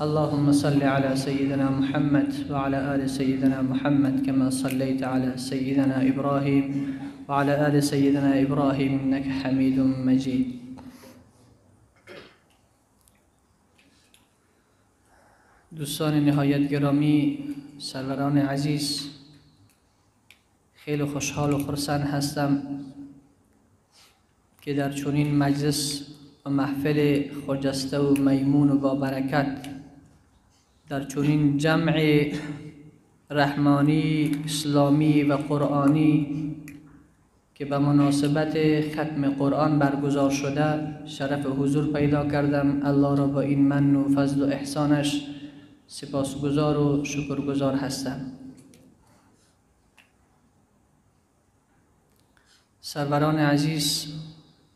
اللهم صل على سيدنا محمد وعلى آل سيدنا محمد كما صليت على سيدنا إبراهيم وعلى آل سيدنا إبراهيم إنك حميد مجيد. دوستان نهایت گرامی، سروران عزیز، خیلی خوشحال و خرسند هستم که در چنین مجلس و محفل خجسته و میمون و با برکت، در چنین جمع رحمانی، اسلامی و قرآنی که به مناسبت ختم قرآن برگزار شده شرف حضور پیدا کردم. الله را با این من و فضل و احسانش سپاسگزار و شکرگزار هستم. سروران عزیز،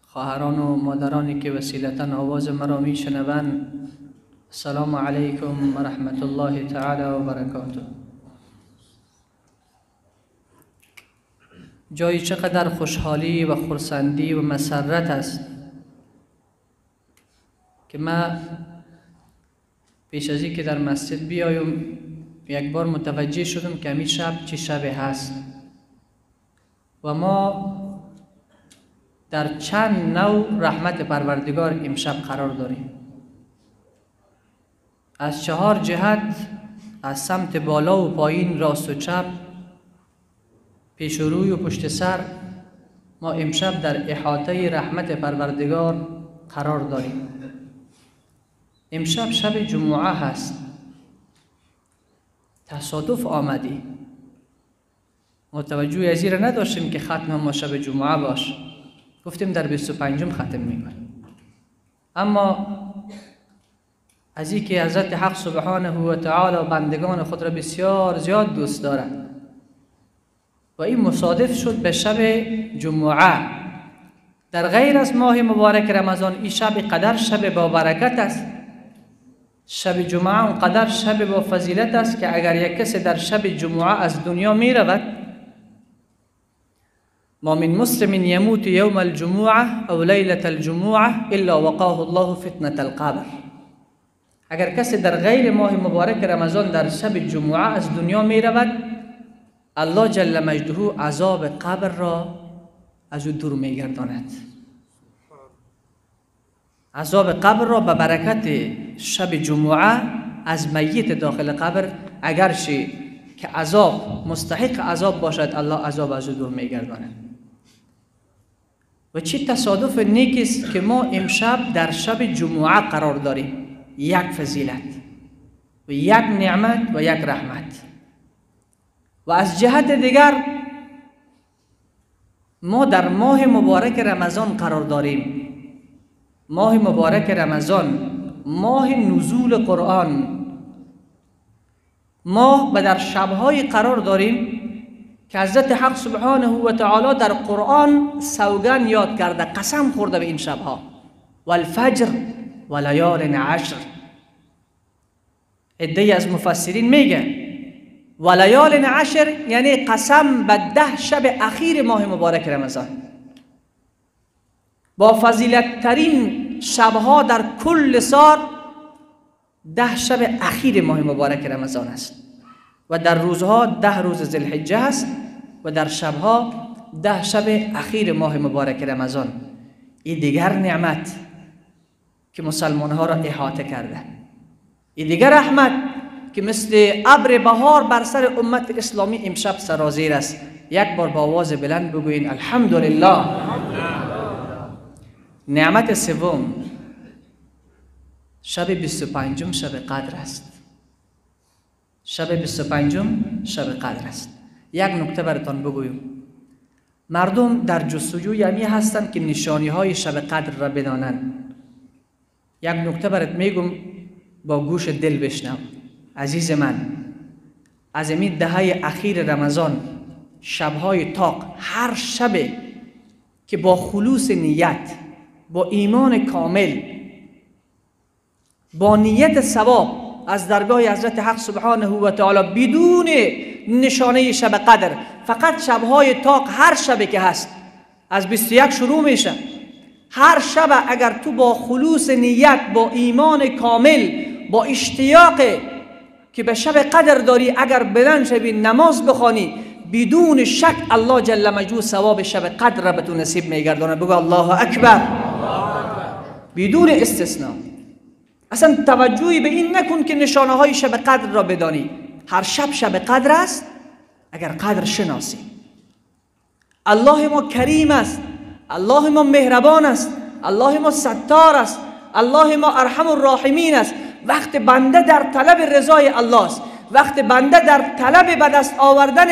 خواهران و مادرانی که وسیلتاً آواز مرا میشنوند، السلام علیکم و رحمت الله تعالی و برکاته. جایی چقدر خوشحالی و خرسندی و مسرت است که من پیش از اینکه در مسجد بیایم یک بار متوجه شدم که همین شب چه شب هست و ما در چند نوع رحمت پروردگار امشب قرار داریم. از چهار جهت، از سمت بالا و پایین، راست و چپ، پیش و روی و پشت سر، ما امشب در احاطه رحمت پروردگار قرار داریم. امشب شب جمعه هست. تصادف آمدی، ما توجه از این را نداشتیم که ختم ما شب جمعه باش، گفتیم در 25 ختم میکنیم. اما از اینکه حضرت حق سبحانه و تعالی بندگان خود را بسیار زیاد دوست دارد و این مصادف شد به شب جمعه، در غیر از ماه مبارک رمضان این شب قدر شب با برکت است. شب جمعه اونقدر شب با فضیلت است که اگر یک کسی در شب جمعه از دنیا می رود، ما من مسلم يموت يوم الجمعة او ليلة الجمعة الا وقاه الله فتنة القبر. اگر کسی در غیر ماه مبارک رمضان در شب جمعه از دنیا می رود، الله جل مجده عذاب قبر را از او دور می گرداند. عذاب قبر را به برکت شب جمعه از میت داخل قبر، اگرچه که عذاب مستحق عذاب باشد، الله عذاب از او دور می گرداند. و چه تصادف نیک است که ما امشب در شب جمعه قرار داریم. یک فضیلت و یک نعمت و یک رحمت. و از جهت دیگر ما در ماه مبارک رمضان قرار داریم. ماه مبارک رمضان، ماه نزول قرآن، ماه و در شبهای قرار داریم که حضرت حق سبحانه و تعالی در قرآن سوگند یاد کرده، قسم خورده به این شبها، والفجر و لیال عشر. عده‌ای از مفسرین میگه و لیال عشر یعنی قسم به 10 شب اخیر ماه مبارک رمضان، با فضیلت ترین شبها در کل سال 10 شب اخیر ماه مبارک رمضان است و در روزها 10 روز ذوالحجه است و در شبها 10 شب اخیر ماه مبارک رمضان. این دیگر نعمت که مسلمان ها را احاطه کرده، این دیگر رحمت که مثل ابر بهار بر سر امت اسلامی امشب سرازیر است. یک بار با آواز بلند بگویین الحمدلله. نعمت سوم، شب 25 شب قدر است. شب 25 شب قدر است. یک نکته براتان بگویم، مردم در جستجوی همی هستند که نشانی های شب قدر را بدانند. یک نکته برات میگم، با گوش دل بشنو عزیز من. از این دهه اخیر رمضان، شبهای تاق، هر شب که با خلوص نیت، با ایمان کامل، با نیت ثواب از درگاه حضرت حق سبحانه و تعالی، بدون نشانه شب قدر، فقط شبهای تاق، هر شبی که هست از 21 شروع میشه، هر شب اگر تو با خلوص نیت، با ایمان کامل، با اشتیاق که به شب قدر داری اگر بلند شوی نماز بخوانی، بدون شک الله جل مجدوه ثواب شب قدر را به تو نصیب میگردانه. بگو الله اکبر. بدون استثناء. اصلا توجهی به این نکن که نشانه های شب قدر را بدانی. هر شب شب قدر است اگر قدر شناسی. الله ما کریم است، الله ما مهربان است، الله ما ستار است، الله ما ارحم الراحمین است. وقت بنده در طلب رضای الله است، وقت بنده در طلب به دست آوردن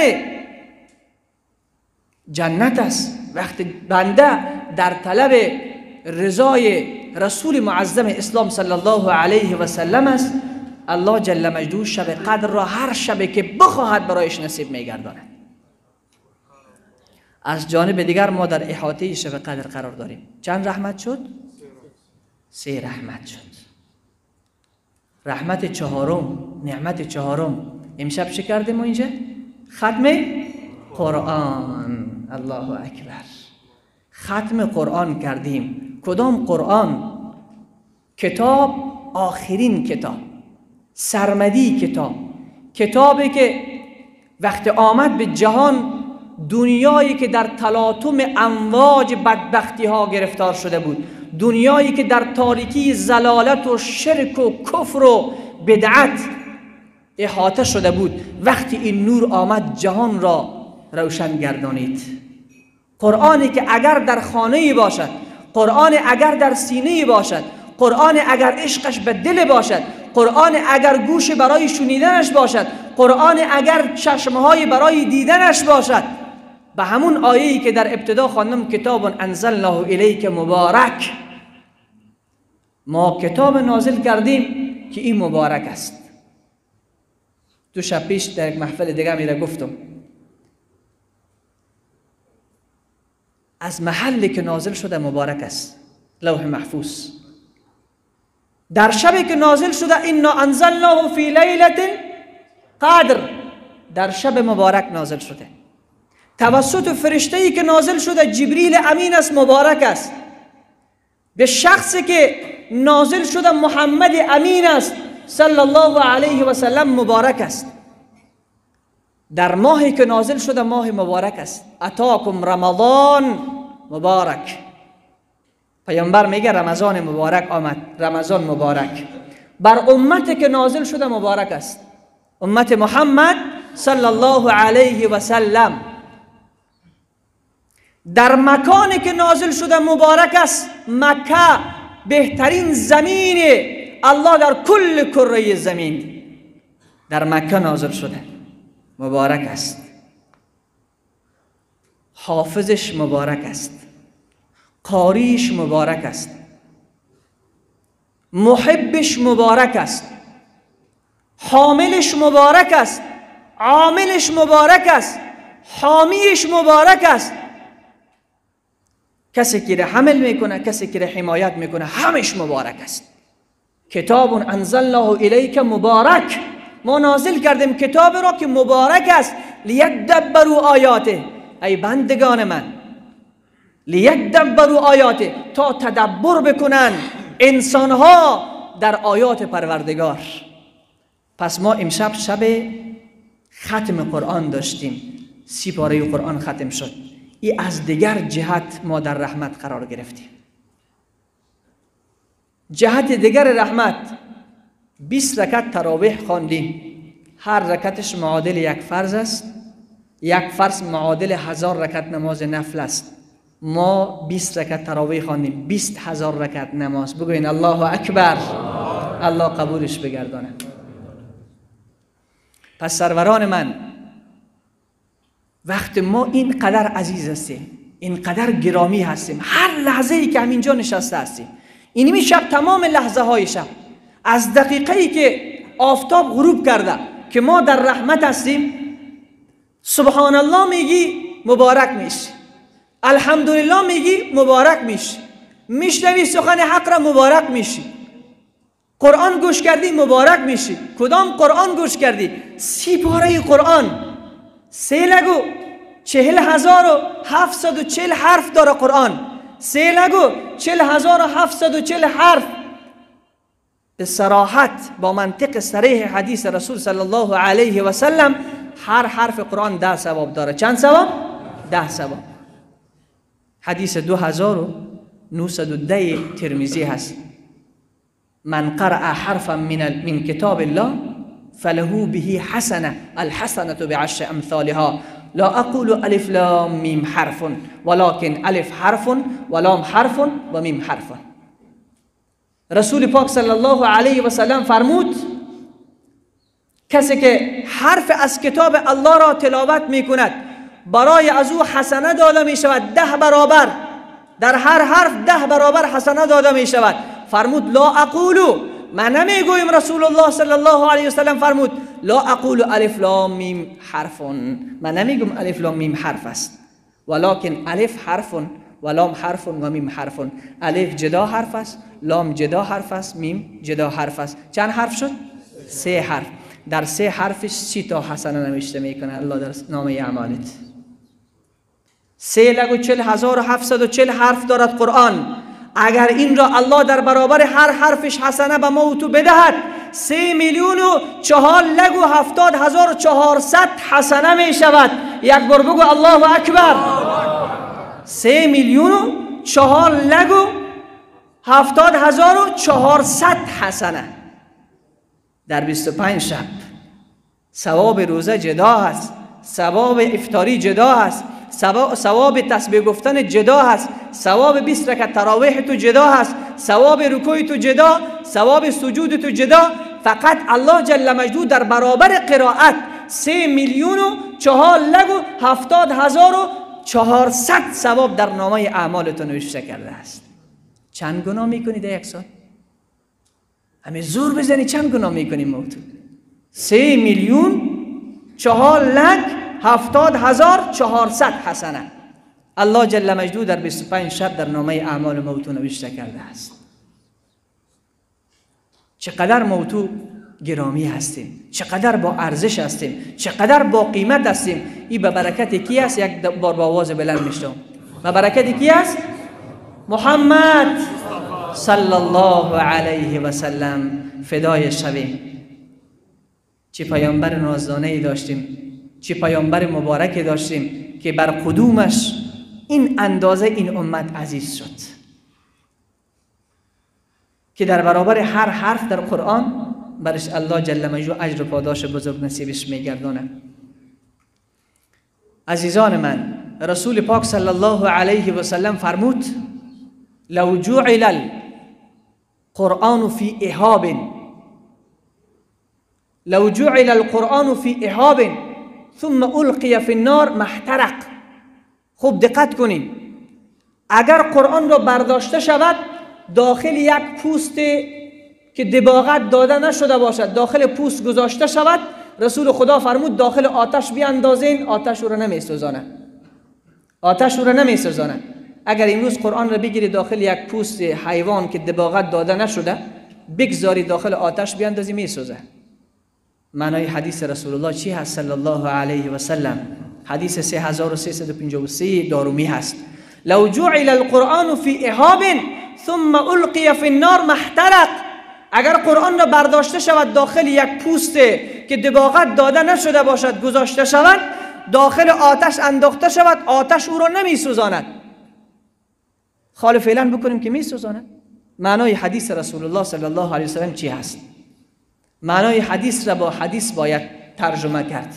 جنت است، وقت بنده در طلب رضای رسول معظم اسلام صلی الله علیه و سلم است. الله جل مجده شب قدر را هر شب که بخواهد برایش نصیب میگرداند. از جانب دیگر ما در احاطه شب قدر قرار داریم. چند رحمت شد؟ 3 رحمت شد. رحمت چهارم، نعمت چهارم، امشب چه کردیم ما اینجا؟ ختم قرآن. الله اکبر. ختم قرآن کردیم. کدام قرآن؟ کتاب، آخرین کتاب، سرمدی کتاب، کتابی که وقت آمد به جهان، دنیایی که در تلاطم امواج بدبختی ها گرفتار شده بود، دنیایی که در تاریکی زلالت و شرک و کفر و بدعت احاطه شده بود، وقتی این نور آمد جهان را روشن گردانید. قرآنی که اگر در خانه باشد، قرآن اگر در سینه باشد، قرآن اگر عشقش به دل باشد، قرآن اگر گوش برای شنیدنش باشد، قرآن اگر چشمهای برای دیدنش باشد، به همون آیه‌ای که در ابتدا خواندم، کتاب انزلناه الیک مبارک، ما کتاب نازل کردیم که این مبارک است. 2 شب پیش در یک محفل دیگه میره گفتم، از محلی که نازل شده مبارک است، لوح محفوظ. در شبی که نازل شده، انا انزلناه فی لیلة قدر، در شب مبارک نازل شده. توسط فرشته‌ای که نازل شده جبریل امین است، مبارک است. به شخصی که نازل شده محمد امین است صلی الله علیه و سلم، مبارک است. در ماهی که نازل شده ماه مبارک است. اتاکم رمضان مبارک. پیامبر میگه رمضان مبارک آمد، رمضان مبارک. بر امتی که نازل شده مبارک است، امت محمد صلی الله علیه و سلم. در مکانی که نازل شده مبارک است، مکه بهترین زمین الله در کل کره زمین، در مکه نازل شده مبارک است. حافظش مبارک است، قاریش مبارک است، محبش مبارک است، حاملش مبارک است، عاملش مبارک است، حامیش مبارک است. کسی که حمل میکنه، کسی که حمایت میکنه، همش مبارک است. کتاب انزلناه الیک مبارک، ما نازل کردیم کتاب را که مبارک است. لیدبروا آیاته، ای بندگان من، لیدبروا آیاته، تا تدبر بکنن انسانها در آیات پروردگار. پس ما امشب شب ختم قرآن داشتیم، 30 پاره قرآن ختم شد. ای از دیگر جهت ما در رحمت قرار گرفتیم. جهت دیگر رحمت، 20 رکعت تراویح خواندیم، هر رکعتش معادل یک فرض است، یک فرض معادل 1000 رکعت نماز نفل است. ما 20 رکعت تراویح خواندیم، 20,000 رکعت نماز. بگوین الله اکبر. الله قبولش بگردانه. پس سروران من، وقت ما اینقدر عزیز هستیم، اینقدر گرامی هستیم، هر لحظه ای که همینجا نشسته هستیم، اینمی شب، تمام لحظه های شب، از دقیقه ای که آفتاب غروب کرده که ما در رحمت هستیم، سبحان الله میگی مبارک میشی، الحمدلله میگی مبارک میشی، میشنوی سخن حق را مبارک میشی، قرآن گوش کردی مبارک میشی. کدام قرآن گوش کردی؟ 30 پاره قرآن، 3 لگو 40,740 حرف داره قرآن، 3 لگو 40,740 حرف. به صراحت با منطق صریح حدیث رسول صلی الله علیه و سلم هر حرف قرآن 10 ثواب داره. چند ثواب؟ 10 ثواب. حدیث 2910 ترمذی هست. من قرأ حرفا من کتاب الله فله به حسنه الحسنه بعشر امثالها لا اقول الف لام میم حرف ولكن الف حرف ولام حرف و میم حرف. رسول پاک صلی الله علیه و سلم فرمود کسی که حرف از کتاب الله را تلاوت می کند برای از او حسنه داده می شود 10 برابر، در هر حرف 10 برابر حسنه داده می شود. فرمود لا اقول، من نمیگویم، رسول الله صلی الله علیه و سلم فرمود لا اقول الف لام میم حرف، من نمیگم الف لام میم حرف است، ولکن الف حرف و لام حرف و میم حرف. الف جدا حرف است، لام جدا حرف است، میم جدا حرف است. چند حرف شد؟ 3 حرف. در 3 حرفش 30 تا حسنه نوشته میکنه الله در نامه اعمالت. 3,40,740 حرف دارد قرآن. اگر این را الله در برابر هر حرفش حسنه به ما و تو بدهد 3,470,400 حسنه می شود. یک بار بگو الله اکبر. 3,470,400 حسنه در 25 شب. ثواب روزه جدا هست، ثواب افطاری جدا هست، ثواب تسبیح گفتن جدا هست، ثواب 20 رکعت تراویح تو جدا هست، ثواب رکوع تو جدا، ثواب سجود تو جدا. فقط الله جل مجدو در برابر قرائت 3,470,400 ثواب در نامه اعمال تو نوشته کرده است. چند گناه میکنی در یک سال؟ همه زور بزنی چند گناه میکنی موتو؟ 3,470,400 حسنه الله جل مجدو در 25 شب در نامه اعمال موتو نوشته کرده است. چقدر موتو گرامی هستیم، چقدر با ارزش هستیم، چقدر با قیمت هستیم. این به برکت کی است؟ یک بار با آواز بلند میشتم. به برکت کی است؟ محمد صلی الله علیه و سلم. فدای شویم. چه پیامبر نازدانه ای داشتیم، چه پیامبر مبارکی داشتیم که بر قدومش این اندازه این امت عزیز شد که در برابر هر حرف در قرآن برش الله جل مجدو اجر و پاداش بزرگ نصیبش میگردانه. عزیزان من، رسول پاک صلی الله علیه و سلم فرمود لو جعل القرآن فی اهاب، لو جعل القرآن فی اهاب ثم القی فی النار ما احترق. خوب دقت کنین، اگر قرآن را برداشته شود داخل یک پوست که دباغت داده نشده باشد، داخل پوست گذاشته شود، رسول خدا فرمود داخل آتش بیاندازین، آتش او را نمیسوزانه، آتش او را نمیسوزانه. اگر امروز قرآن را بگیری داخل یک پوست حیوان که دباغت داده نشده بگذاری داخل آتش بیاندازی، میسوزه. معنای حدیث رسول الله چی هست صلی الله علیه و سلم؟ حدیث 3353 دارومی هست. لو جعل القرآن فی اهاب ثم القی فی النار ما احترق. اگر قرآن را برداشته شود داخل یک پوست که دباغت داده نشده باشد گذاشته شود، داخل آتش انداخته شود، آتش او را نمیسوزاند. خالف فعلا بکنیم که میسوزاند. معنای حدیث رسول الله صلی الله علیه و سلم چی هست؟ معنای حدیث را با حدیث باید ترجمه کرد.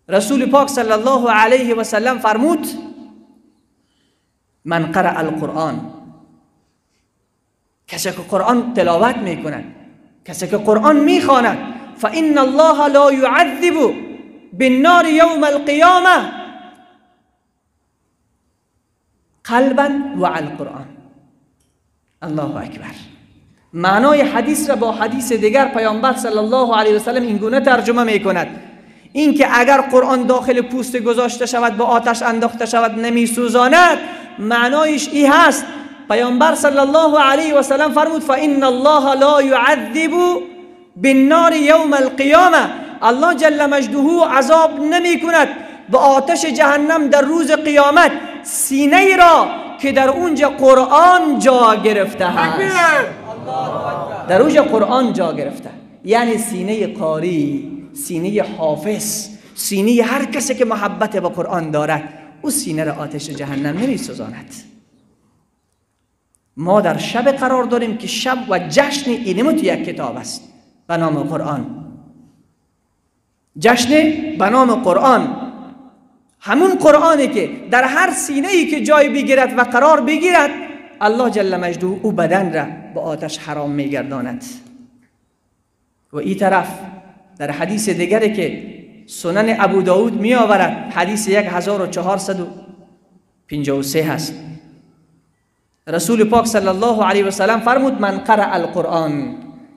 رسول پاک صلی الله علیه و سلم فرمود من قرأ القرآن، کسی که قرآن تلاوت میکند، کسی که قرآن میخواند، فإن الله لا يعذب بالنار یوم القیامه قلبا وعلى القرآن. الله اکبر. معنای حدیث را با حدیث دیگر پیامبر صلی الله علیه و سلم اینگونه ترجمه میکند، اینکه اگر قرآن داخل پوست گذاشته شود با آتش انداخته شود نمیسوزاند، معنایش ای هست. پیامبر صلی الله علیه و سلم فرمود فإن الله لا يعذب بالنار یوم القیامه، الله جل مجده عذاب نمی کند به آتش جهنم در روز قیامت سینه ای را که در اونجا قرآن جا گرفته هست. در اوج قرآن جا گرفته. یعنی سینه قاری، سینه حافظ، سینه هر کسی که محبت به قرآن دارد، او سینه را آتش جهنم نمی سوزاند. ما در شب قرار داریم که شب و جشن اینموت یک کتاب است به نام قرآن. جشن به نام قرآن، همون قرآنی که در هر سینه ای که جای بگیرد و قرار بگیرد، الله جل مجده او بدن را به آتش حرام میگرداند. و این طرف در حدیث دیگری که سنن ابو داود می آورد، حدیث 1453 هست، رسول پاک صلی الله علیه و سلم فرمود من قرأ القرآن،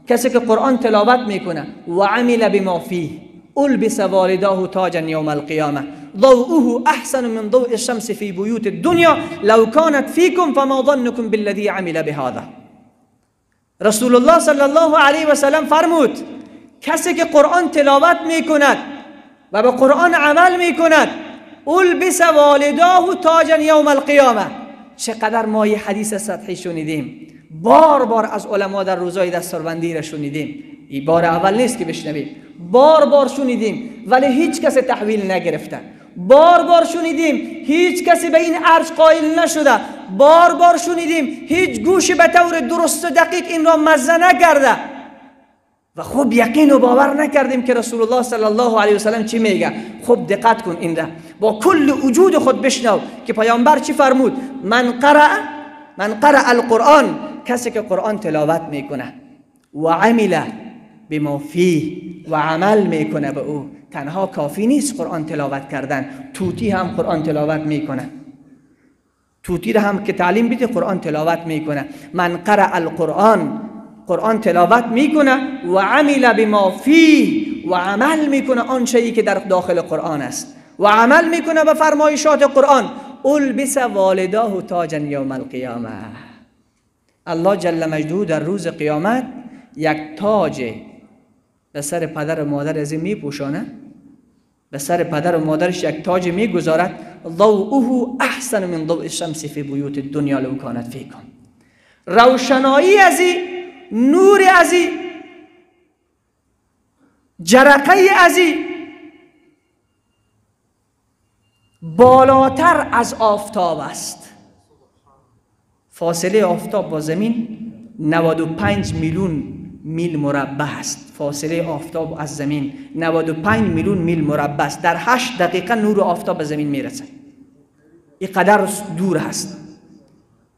کسی که قرآن تلاوت میکنه و عمل بما فیه البس والداه تاجا یوم القیامه ضوءه احسن من ضوء الشمس في بیوت الدنیا لو كانت فیکم فما ظنكم بالذی عمل بهذا. رسول الله صلی الله علیه و سلم فرمود کسی که قرآن تلاوت میکند و به قرآن عمل میکند البس والداه تاجا یوم القیامه. چقدر ما یه حدیث سطحی شنیدیم، بار بار از علما در روزهای دستاربندی را شنیدیم. این بار اول نیست که بشنویم، بار بار شنیدیم ولی هیچ کس تحویل نگرفته. بار بار شنیدیم هیچ کسی به این ارج قائل نشده. بار بار شنیدیم هیچ گوشی به طور درست و دقیق این را مزه نکرده. و خوب یقین و باور نکردیم که رسول الله صلی الله علیه و سلم چی میگه. خوب دقت کن این را با کل وجود خود بشنو که پیامبر چی فرمود. من قرأ القرآن، کسی که قرآن تلاوت میکنه و عمل بما فیه و عمل میکنه به او. تنها کافی نیست قرآن تلاوت کردن، توتی هم قرآن تلاوت میکنه، توتی را هم که تعلیم بده قرآن تلاوت میکنه. من قرأ القرآن، قرآن تلاوت میکنه و عمل بما فیه و عمل میکنه آن چیزی که در داخل قرآن است و عمل میکنه به فرمایشات قرآن. البس والداه تاجا یوم القیامه. الله جل مجده در روز قیامت یک تاج به سر پدر و مادر از این میپوشانه، به سر پدر و مادرش یک تاج میگذارد. ضوءه احسن من ضوء الشمس فی بیوت الدنیا لو کانت فیکم. روشنایی از نور ازی، جرقه ازی بالاتر از آفتاب است. فاصله آفتاب با زمین 95 میلیون میل مربع است. فاصله آفتاب از زمین 95 میلیون میل مربع است. در 8 دقیقه نور آفتاب به زمین میرسد. این قدر دور هست.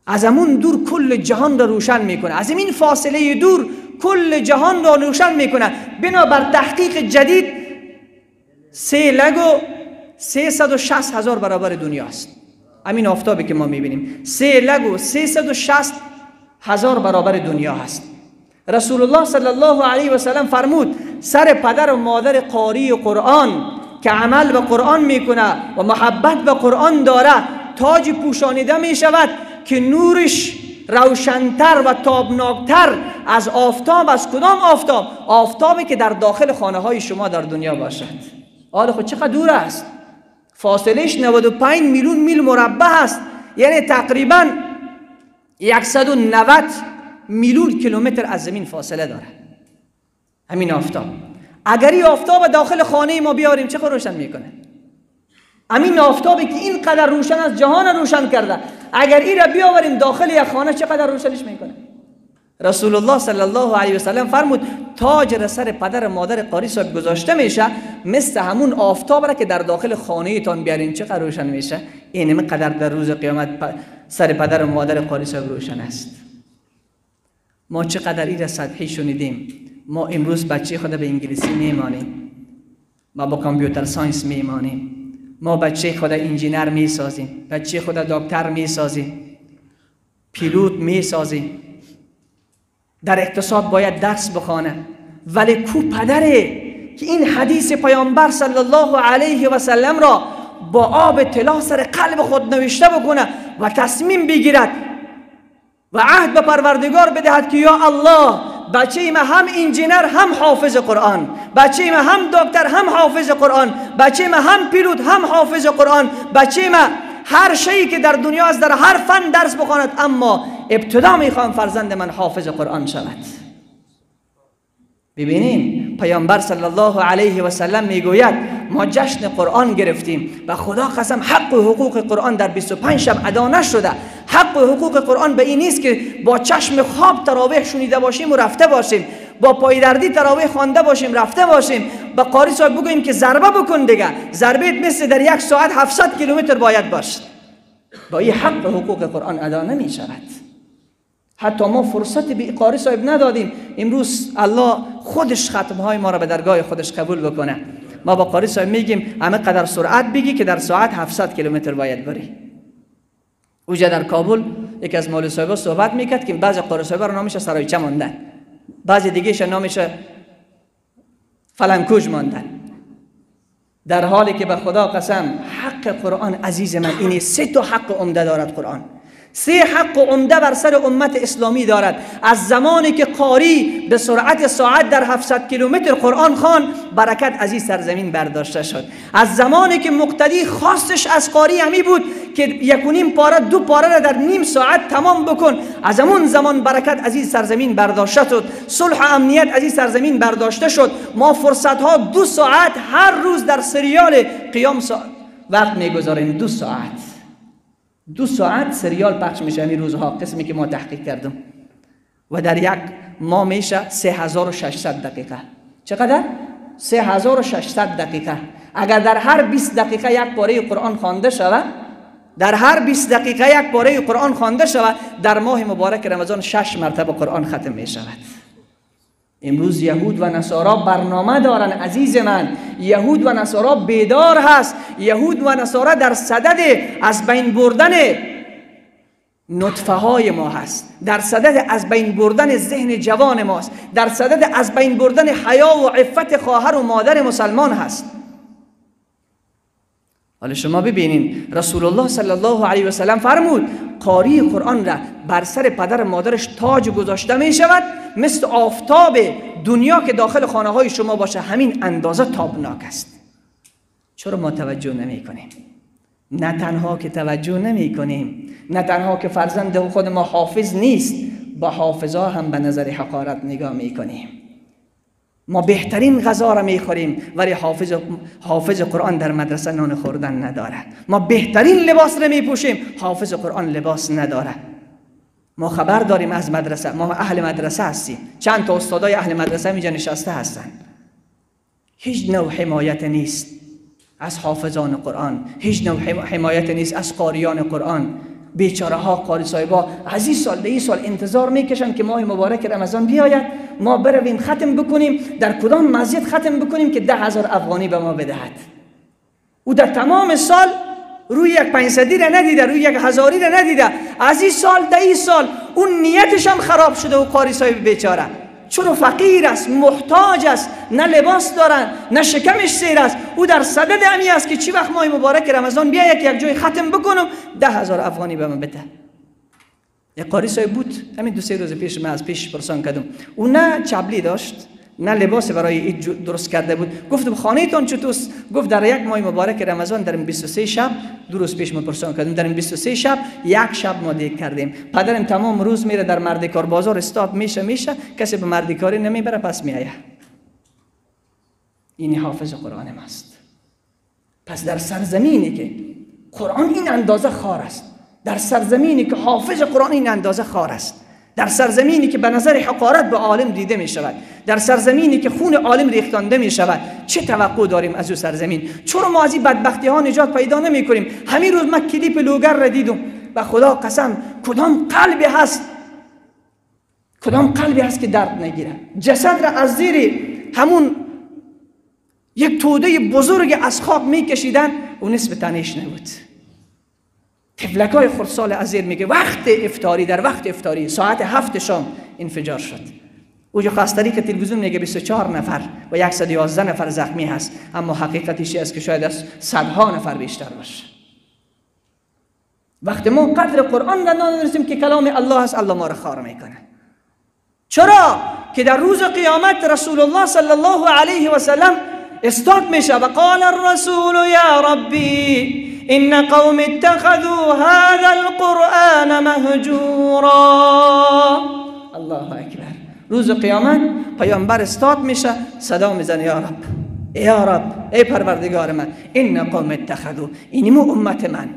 از همون دور کل جهان را روشن میکنه. از این فاصله دور کل جهان را روشن میکنه. بنابر تحقیق جدید 3,360,000 برابر دنیا است. همین آفتابی که ما میبینیم 3,360,000 برابر دنیا هست. رسول الله صلی الله علیه و سلم فرمود سر پدر و مادر قاری قرآن که عمل به قرآن میکنه و محبت به قرآن داره تاج پوشانیده میشود که نورش روشنتر و تابناکتر از آفتاب. از کدام آفتاب؟ آفتابی که در داخل خانه های شما در دنیا باشد. آره خود چقدر دور است، فاصلهش 95 میلیون میل مربع است، یعنی تقریبا 190 میلیون کیلومتر از زمین فاصله داره همین آفتاب. اگر این آفتاب داخل خانه ما بیاریم چقدر روشن میکنه؟ همین آفتابی که اینقدر روشن از جهان روشن کرده، اگر این را بیاوریم داخل یک خانه چقدر روشنش میکنه؟ رسول الله صلی الله علیه و سلم فرمود تاج را سر پدر و مادر قاری صاحب گذاشته میشه مثل همون آفتاب را که در داخل خانه تان بیارین چقدر روشن میشه. این قدر در روز قیامت سر پدر و مادر قاری صاحب روشن است. ما چقدر این را سطحی شنیدیم. ما امروز بچه خود به انگلیسی میمانیم، ما با computer science میمانیم، ما بچه خود انجینر میسازیم، بچه خود دکتر میسازیم، پیلوت میسازیم، در اقتصاد باید درس بخوانه. ولی کو پدره که این حدیث پیامبر صلی الله علیه و سلم را با آب طلا سر قلب خود نوشته بکنه و تصمیم بگیرد و عهد به پروردگار بدهد که یا الله بچه ما هم انجینر هم حافظ قرآن، بچه ما هم دکتر هم حافظ قرآن، بچه ما هم پیلوت هم حافظ قرآن، بچه ما هر شیئی که در دنیا است در هر فن درس بخواند، اما ابتدا میخوام فرزند من حافظ قرآن شود. ببینین پیامبر صلی الله علیه و سلم میگوید ما جشن قرآن گرفتیم و خدا قسم حق و حقوق قرآن در 25 شب ادا نشده. حق و حقوق قرآن به این نیست که با چشم خواب تراویح شنیده باشیم و رفته باشیم، با پایدردی تراویح خوانده باشیم رفته باشیم، با قاری صاحب بگوییم که ضربه بکن دیگه، ضربه مثل در یک ساعت 700 کیلومتر باید باشد. با این حق و حقوق قرآن ادا نمی شود. حتی ما فرصت به قاری صاحب ندادیم. امروز الله خودش ختمهای ما را به درگاه خودش قبول بکنه. ما با قاری صاحب میگیم همه قدر سرعت بگی که در ساعت 700 کیلومتر باید بری. اوجا در کابل یکی از مولوی صاحبا صحبت میکرد که بعضی قاری صاحبا رو نامش سرایچه ماندن، بعضی دیگهش نامش فلنکوج ماندن، در حالی که به خدا قسم حق قرآن عزیز من اینه، سه تا حق عمده دارد قرآن، سه حق عمده بر سر امت اسلامی دارد. از زمانی که قاری به سرعت ساعت در 700 کیلومتر قرآن خوان، برکت از این سرزمین برداشته شد. از زمانی که مقتدی خواستش از قاری همی بود که 1.5 پاره 2 پاره را در نیم ساعت تمام بکن، از اون زمان برکت از این سرزمین برداشته شد. صلح امنیت از این سرزمین برداشته شد. ما فرصت ها 2 ساعت هر روز در سریال قیام وقت میگذاریم. 2 ساعت، 2 ساعت سریال پخش میشه همین روزها، قسمی که ما تحقیق کردم، و در یک ماه میشه 3600 دقیقه. چقدر؟ 3600 دقیقه. اگر در هر 20 دقیقه یک پاره قرآن خوانده شود، در هر 20 دقیقه یک پاره قرآن خوانده شود، در ماه مبارک رمضان 6 مرتبه قرآن ختم میشود. امروز یهود و نصارا برنامه دارن عزیز من. یهود و نصارا بیدار هست. یهود و نصارا در صدد از بین بردن نطفه های ما هست، در صدد از بین بردن ذهن جوان ماست، در صدد از بین بردن حیا و عفت خواهر و مادر مسلمان هست. حالا شما ببینین رسول الله صلی الله علیه و سلم فرمود قاری قرآن را بر سر پدر مادرش تاج گذاشته می شود، مثل آفتاب دنیا که داخل خانه های شما باشه همین اندازه تابناک است. چرا ما توجه نمی کنیم؟ نه تنها که توجه نمی کنیم، نه تنها که فرزند خود ما حافظ نیست، با حافظا هم به نظر حقارت نگاه می کنیم. ما بهترین غذا را میخوریم ولی حافظ قرآن در مدرسه نان خوردن نداره. ما بهترین لباس را میپوشیم، حافظ قرآن لباس نداره. ما خبر داریم از مدرسه، ما اهل مدرسه هستیم، چند تا استادای اهل مدرسه اینجا نشسته هستند. هیچ نوع حمایت نیست از حافظان قرآن، هیچ نوع حمایت نیست از قاریان قرآن. بیچاره ها قاری صاحبا از این سال به این سال انتظار میکشن که ماه مبارک رمضان بیاید، ما برویم ختم بکنیم، در کدام مسجد ختم بکنیم که 10,000 افغانی به ما بدهد. او در تمام سال روی یک 500 را ندیده، روی یک 1000 را ندیده. از این سال در این سال اون نیتش هم خراب شده و قاری صاحب بیچاره چون فقیر است، محتاج است، نه لباس دارن نه شکمش سیر است. او در صدد همی است که چی وقت ماه مبارک رمضان بیاید یک جای ختم بکنم 10,000 افغانی به من بده. یک قاری صاحب بود همین 2-3 روز پیش من از پیش پرسان کردم، او نه چبلی داشت نه لباس برای عید درست کرده بود. گفتم خانه تان چطوست؟ گفت در یک ماه مبارک رمضان در 23 شب، 2 روز پیش ما پرسان کردیم، در 23 شب یک شب ما دیگ کردیم. پدرم تمام روز میره در مردکار بازار استاپ میشه، کسی به مردکاری نمیبره، پس میآید. این حافظ قرآن ماست. پس در سرزمینی که قرآن این اندازه خار است، در سرزمینی که حافظ قرآن این اندازه خار است، در سرزمینی که به نظر حقارت به عالم دیده می شود، در سرزمینی که خون عالم ریختانده می شود، چه توقع داریم از او سرزمین؟ چرا ما از این بدبختی ها نجات پیدا نمی کنیم؟ همین روز من کلیپ لوگر را دیدم و خدا قسم کدام قلبی هست، کدام قلبی هست که درد نگیره؟ جسد را از زیر همون یک توده بزرگ از خاک می کشیدن و نصف تنش نبود. طفلکای خردسال از زیر میگه وقت افطاری، در وقت افطاری ساعت 7 شام انفجار شد. اوجا از طریق تلویزیون میگه 24 نفر و 111 نفر زخمی هست، اما حقیقتش است که شاید از صدها نفر بیشتر باشه. وقتی ما قدر قرآن را ندانستیم که کلام الله است، الله ما را خوار میکنه. چرا که در روز قیامت رسول الله صلی الله علیه و سلم استاد میشه و قال الرسول یا ربی ان قوم اتخذوا هذا القرآن مهجورا. الله اکبر. روز قیامت پیامبر استاد میشه، صدا میزنه یا رب، یا رب، ای پروردگار من، ان قوم اتخذوا، اینیمو امت من،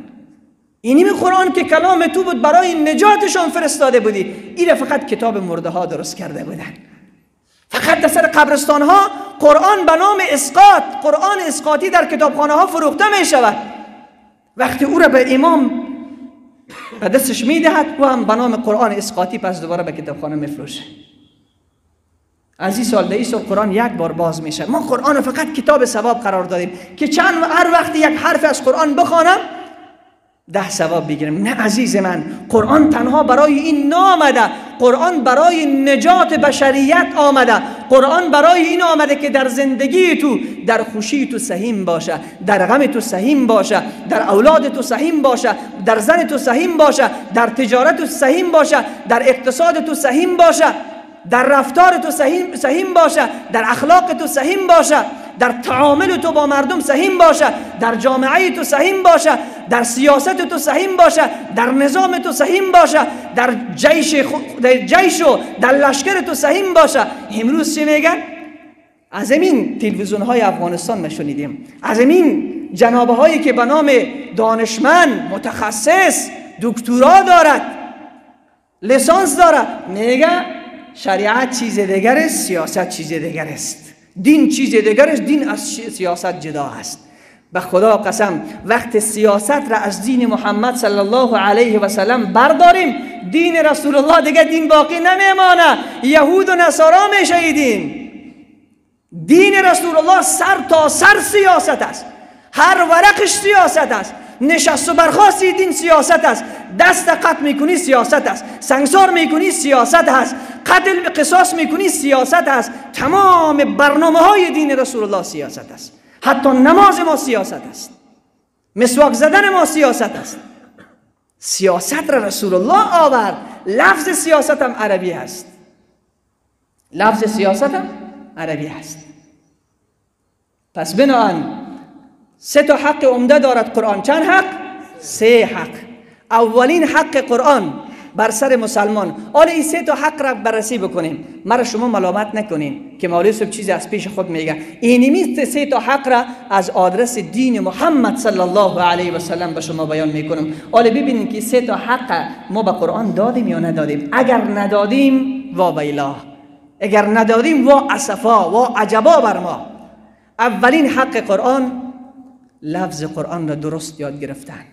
اینیمی قرآن که کلام تو بود برای نجاتشان فرستاده بودی، این فقط کتاب مرده ها درست کرده بودن. فقط در سر قبرستان ها قرآن به نام اسقاط، قرآن اسقاطی در کتابخانه ها فروخته می شود. وقتی او را به امام به دستش می دهد، او هم به نام قرآن اسقاطی پس دوباره به کتابخانه می فروشه. از این سال در این سال قرآن یک بار باز میشه. ما قرآن فقط کتاب ثواب قرار دادیم که چند هر وقت یک حرف از قرآن بخوانم 10 ثواب بگیرم. نه عزیز من، قرآن تنها برای این نامده، قرآن برای نجات بشریت آمده. قرآن برای این آمده که در زندگی تو، در خوشی تو سهیم باشه، در غم تو سهیم باشه، در اولاد تو سهیم باشه، در زن تو سهیم باشه، در تجارت تو سهیم باشه، در اقتصاد تو سهیم باشه، در رفتار تو سهیم باشه، در اخلاق تو سهیم باشه، در تعامل تو با مردم سهیم باشه، در جامعه تو سهیم باشه، در سیاست تو سهیم باشه، در نظام تو سهیم باشه، در جیش و در لشکر تو سهیم باشه. امروز چی میگن؟ از این تلویزیون های افغانستان نشنیدیم، از این جنابه هایی که به نام دانشمند، متخصص، دکترا دارد، لیسانس دارد، میگه شریعت چیز دیگر است، سیاست چیز دیگر است، دین چیز دیگر است، دین از سیاست جدا است. به خدا قسم وقت سیاست را از دین محمد صلی الله علیه و سلم برداریم، دین رسول الله دیگه دین باقی نمیمانه، یهود و نصارا میشه دین. دین رسول الله سر تا سر سیاست است، هر ورقش سیاست است، نشست و برخاست دین سیاست است، دست قطع میکنی سیاست است، سنگسار میکنی سیاست است، قتل قصاص میکنی سیاست است، تمام برنامه های دین رسول الله سیاست است، حتی نماز ما سیاست است، مسواک زدن ما سیاست است. سیاست را رسول الله آورد. لفظ سیاست هم عربی است، لفظ سیاست هم عربی است. پس بنابراین 3 تا حق عمده دارد قرآن. چند حق؟ 3 حق. اولین حق قرآن بر سر مسلمان. حالا این 3 تا حق را بررسی بکنیم. مرا شما ملامت نکنین که مولوی صاحب چیزی از پیش خود میگه. اینمی 3 تا حق را از آدرس دین محمد صلی الله علیه و سلم به شما بیان میکنم. حالا ببینیم که 3 تا حق ما به قرآن دادیم یا ندادیم. اگر ندادیم وا ویلا، اگر ندادیم وا اسفا، وا عجبا بر ما. اولین حق قرآن لفظ قرآن را درست یاد گرفتن.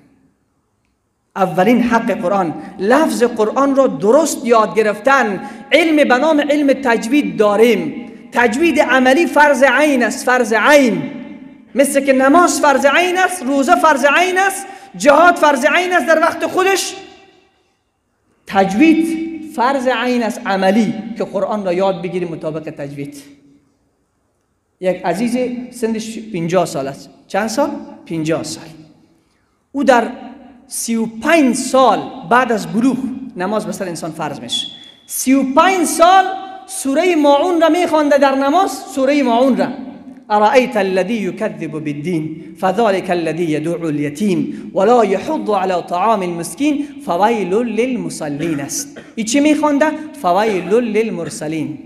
اولین حق قرآن لفظ قرآن را درست یاد گرفتن. علم به نام علم تجوید داریم. تجوید عملی فرض عین است، فرض عین. مثل که نماز فرض عین است، روزه فرض عین است، جهاد فرض عین است در وقت خودش، تجوید فرض عین است عملی که قرآن را یاد بگیریم مطابق تجوید. یک عزیز سنش 50 سال است. چند سال؟ 50 سال. او در 35 سال بعد از بلوغ نماز به سر انسان فرض میشه. 35 سال سوره ماعون را میخوانده در نماز، سوره ماعون را. ارأیت الذی یکذب بالدین فذلک الذی یدع الیتیم ولا یحض علی طعام المسکین فویل للمصلین است. این چی میخوانده؟ فویل للمرسلین.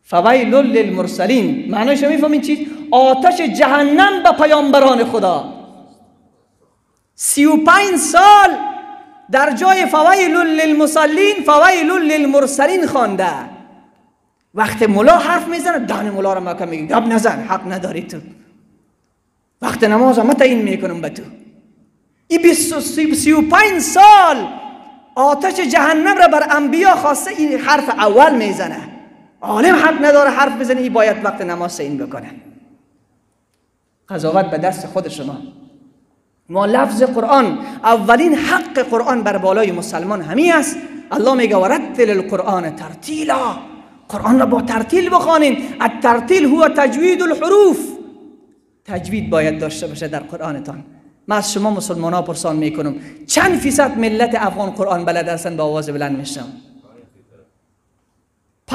فویل للمرسلین معنیش میفهمین چی؟ آتش جهنم به پیامبران خدا. 35 سال در جای فویل للمصلین فویل للمرسلین خوانده. وقت ملا حرف میزنه دهن ملا را محکم میگه گپ نزن، حق نداری تو. وقت نماز هم تعیین میکنم به تو. این 35 سال آتش جهنم را بر انبیا خواسته، این حرف اول میزنه. عالم حق نداره حرف بزنه، این باید وقت نماز این بکنه. قضاوت به دست خود شما. ما لفظ قرآن، اولین حق قرآن بر بالای مسلمان همی است. الله میگه ورتل القرآن ترتیلا، قرآن را با ترتیل بخوانین. الترتیل هو تجوید الحروف. تجوید باید داشته باشه در قرآنتان. من از شما مسلمان ها پرسان میکنم چند فیصد ملت افغان قرآن بلد هستن؟ با آواز بلند میشم. 5%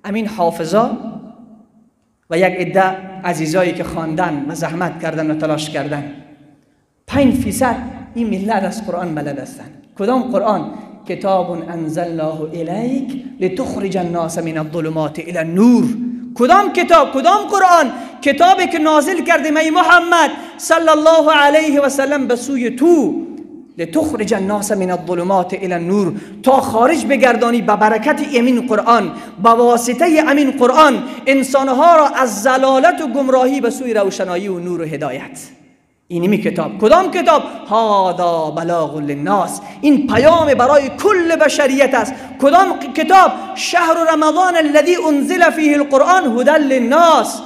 امین حافظا و یک عده عزیزایی که خواندن و زحمت کردن و تلاش کردن. 5% این ملت از قرآن بلد هستند. کدام قرآن؟ کتاب انزلناه الیک لتخرج الناس من الظلمات الی النور. کدام کتاب؟ کدام قرآن؟ کتابی که نازل کردیم ای محمد صلی الله علیه و سلم به سوی تو، لتخرج الناس من الظلمات الی النور، تا خارج بگردانی به برکت امین قرآن، به واسطه امین قرآن انسانها را از ضلالت و گمراهی به سوی روشنایی و نور و هدایت. اینمی کتاب. کدام کتاب؟ هذا بلاغ للناس، این پیام برای کل بشریت است. کدام کتاب؟ شهر رمضان الذي انزل فیه القرآن هدى للناس.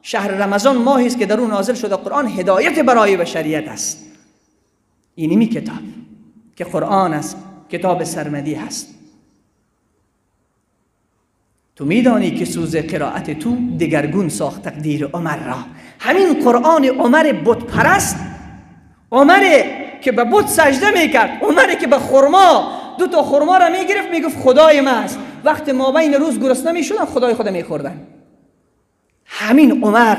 شهر رمضان ماهی است که در اون نازل شده قرآن، هدایت برای بشریت است. اینمی کتاب که قرآن است، کتاب سرمدی هست. تو میدانی که سوز قرائت تو دگرگون ساخت تقدیر عمر را. همین قرآن عمر بت پرست، عمر که به بت سجده میکرد، عمر که به خرما، دو تا خرما را میگرفت میگفت خدای من است، وقت ما بین روز گرسنه میشدن خدای خود میخوردن. همین عمر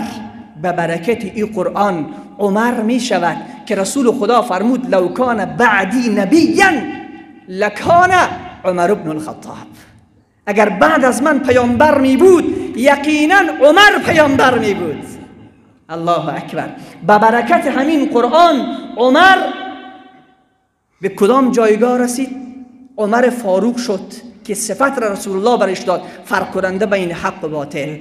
به برکت این قرآن عمر میشود که رسول خدا فرمود لو کان بعدی نبیا لکان عمر بن الخطاب. اگر بعد از من پیامبر می بود یقینا عمر پیامبر می بود. الله اکبر. به برکت همین قرآن عمر به کدام جایگاه رسید؟ عمر فاروق شد که صفت را رسول الله برش داد، فرق کننده بین حق و باطل.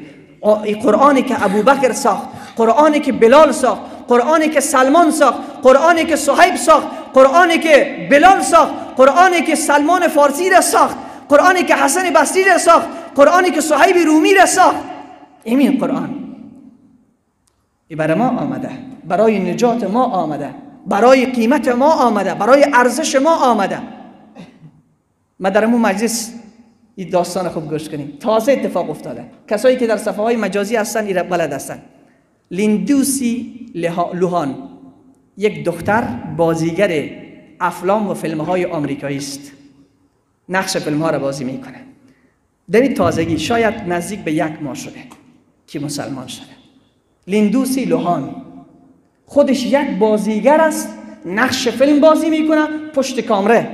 قرآنی که ابوبکر ساخت، قرآنی که بلال ساخت، قرآنی که سلمان ساخت، قرآنی که صهیب ساخت، قرآنی که بلال ساخت، قرآنی که سلمان فارسی را ساخت، قرآنی که حسن بصری را ساخت، قرآنی که صهیب رومی را ساخت. این قرآن برای ما آمده، برای نجات ما آمده، برای قیمت ما آمده، برای ارزش ما آمده. ما در امون مجلس این داستان خوب گوش کنیم، تازه اتفاق افتاده. کسایی که در صفحه های مجازی هستن این بلد هستن. لیندوسی لوهان یک دختر بازیگر افلام و فیلم های آمریکایی است، نقش فیلم ها را بازی میکنه. در این تازگی شاید نزدیک به 1 ماه شده که مسلمان شده. لیندوسی لوهان خودش یک بازیگر است، نقش فیلم بازی میکنه پشت کامره.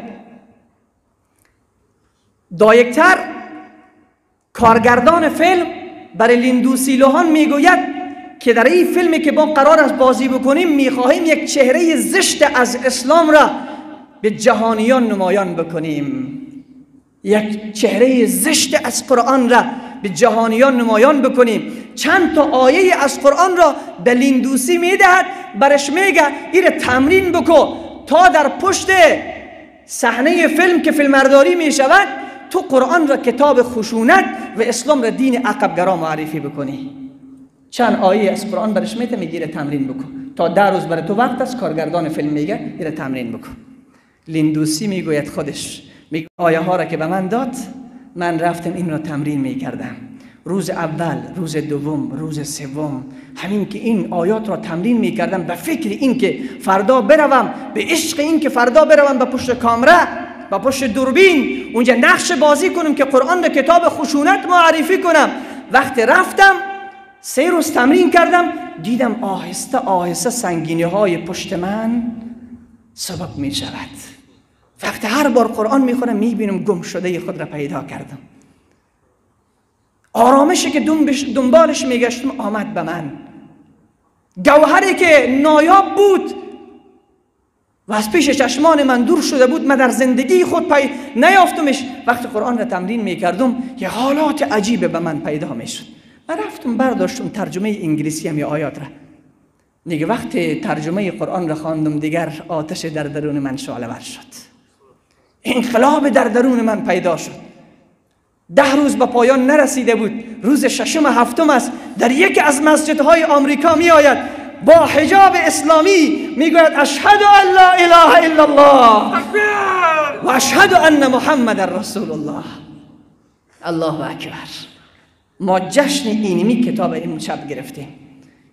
دایکتر کارگردان فیلم برای لیندوسی لوهان میگوید که در این فیلمی که با قرار است بازی بکنیم میخواهیم یک چهره زشت از اسلام را به جهانیان نمایان بکنیم، یک چهره زشت از قرآن را به جهانیان نمایان بکنیم. چند تا آیه از قرآن را به لیندوسی میدهد، برش میگه ایره تمرین بکو تا در پشت صحنه فیلم که فیلمبرداری میشود تو قرآن را کتاب خشونت و اسلام را دین عقبگرا معرفی بکنی. چند آیه از قرآن برش میده، میگیره تمرین بکن تا 10 روز برای تو وقت است. کارگردان فیلم میگه ایره تمرین بکن. لیندوسی میگوید خودش، میگه آیه ها را که به من داد من رفتم این را تمرین میکردم. روز اول، روز دوم، روز سوم، همین که این آیات را تمرین میکردم به فکر این که فردا بروم، به عشق این که فردا بروم به پشت کامره، به پشت دوربین اونجا نقش بازی کنم که قرآن را کتاب خشونت معرفی کنم. وقتی رفتم 3 روز تمرین کردم، دیدم آهسته آهسته سنگینی های پشت من سبک می شود. وقتی هر بار قرآن میخونم میبینم گم شده خود را پیدا کردم. آرامشی که دنبالش میگشتم آمد به من. گوهری که نایاب بود و از پیش چشمان من دور شده بود، من در زندگی خود پی نیافتمش. وقتی قرآن را تمرین میکردم یه حالات عجیب به من پیدا میشد. من رفتم برداشتم ترجمه انگلیسی هم یه آیات را. دیگه وقتی ترجمه قرآن را خواندم دیگر آتش در درون من شعله ور شد، انقلاب در درون من پیدا شد. 10 روز به پایان نرسیده بود، روز 6 و 7 است، در یکی از مسجدهای آمریکا می آید با حجاب اسلامی، میگوید اشهد ان لا اله الا الله و اشهد ان محمد رسول الله. الله اکبر. ما جشن اینمی کتاب امشب گرفتیم.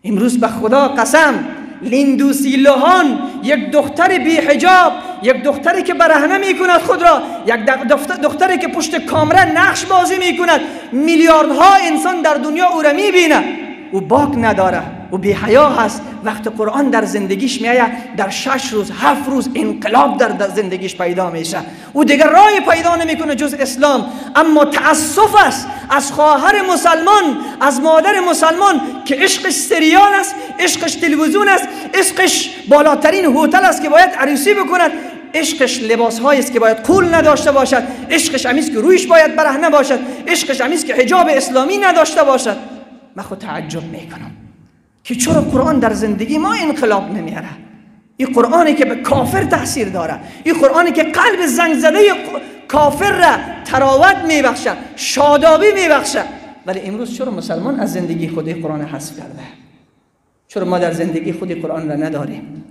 امروز به خدا قسم، لیندوسی لوهان یک دختر بی حجاب، یک دختری که برهنه میکند خود را، یک دختری که پشت کامره نقش بازی میکند، میلیاردها انسان در دنیا او را میبینه، او باک نداره. و بی حیا هست، وقت قرآن در زندگیش میآید، در 6 روز 7 روز انقلاب در زندگیش پیدا میشه. او دیگر رای پیدا نمیکنه جز اسلام. اما تأسف است از خواهر مسلمان، از مادر مسلمان که عشقش سریال است، عشقش تلویزیون است، عشقش بالاترین هتل است که باید عروسی بکند، عشقش لباس هایی است که باید قول نداشته باشد، عشقش همیست که رویش باید برهنه باشد، عشقش همیست که حجاب اسلامی نداشته باشد. من خود تعجب میکنم که چرا قرآن در زندگی ما انقلاب نمیاره. این قرآنی که به کافر تاثیر داره، این قرآنی که قلب زنگ زده کافر را تراوت میبخشه، شادابی میبخشه، ولی امروز چرا مسلمان از زندگی خود قرآن حذف کرده؟ چرا ما در زندگی خود قرآن را نداریم؟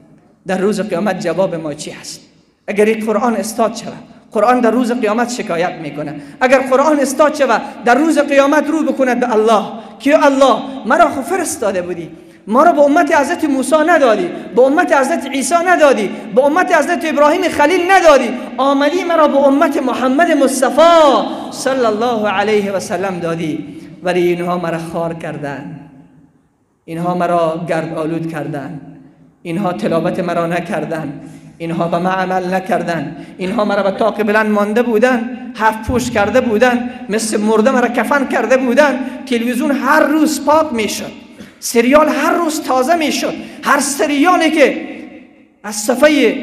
در روز قیامت جواب ما چی هست؟ اگر این قرآن استاد شود، قرآن در روز قیامت شکایت میکنه. اگر قرآن استاد شود، در روز قیامت رو بکند به الله که الله مرا خو فرستاده بودی، ما را به امت حضرت موسی ندادی، به امت حضرت عیسی ندادی، به امت حضرت ابراهیم خلیل ندادی، آمدی مرا به امت محمد مصطفی صلی الله علیه و سلم دادی، ولی اینها مرا خار کردن، اینها مرا گرد آلود کردن، اینها تلاوت مرا نکردن، اینها به ما عمل نکردن، اینها مرا به طاق بلند مانده بودن، هفت پوش کرده بودن، مثل مرده مرا کفن کرده بودن. تلویزیون هر روز پاک میشد، سریال هر روز تازه میشد، هر سریالی که از صفحه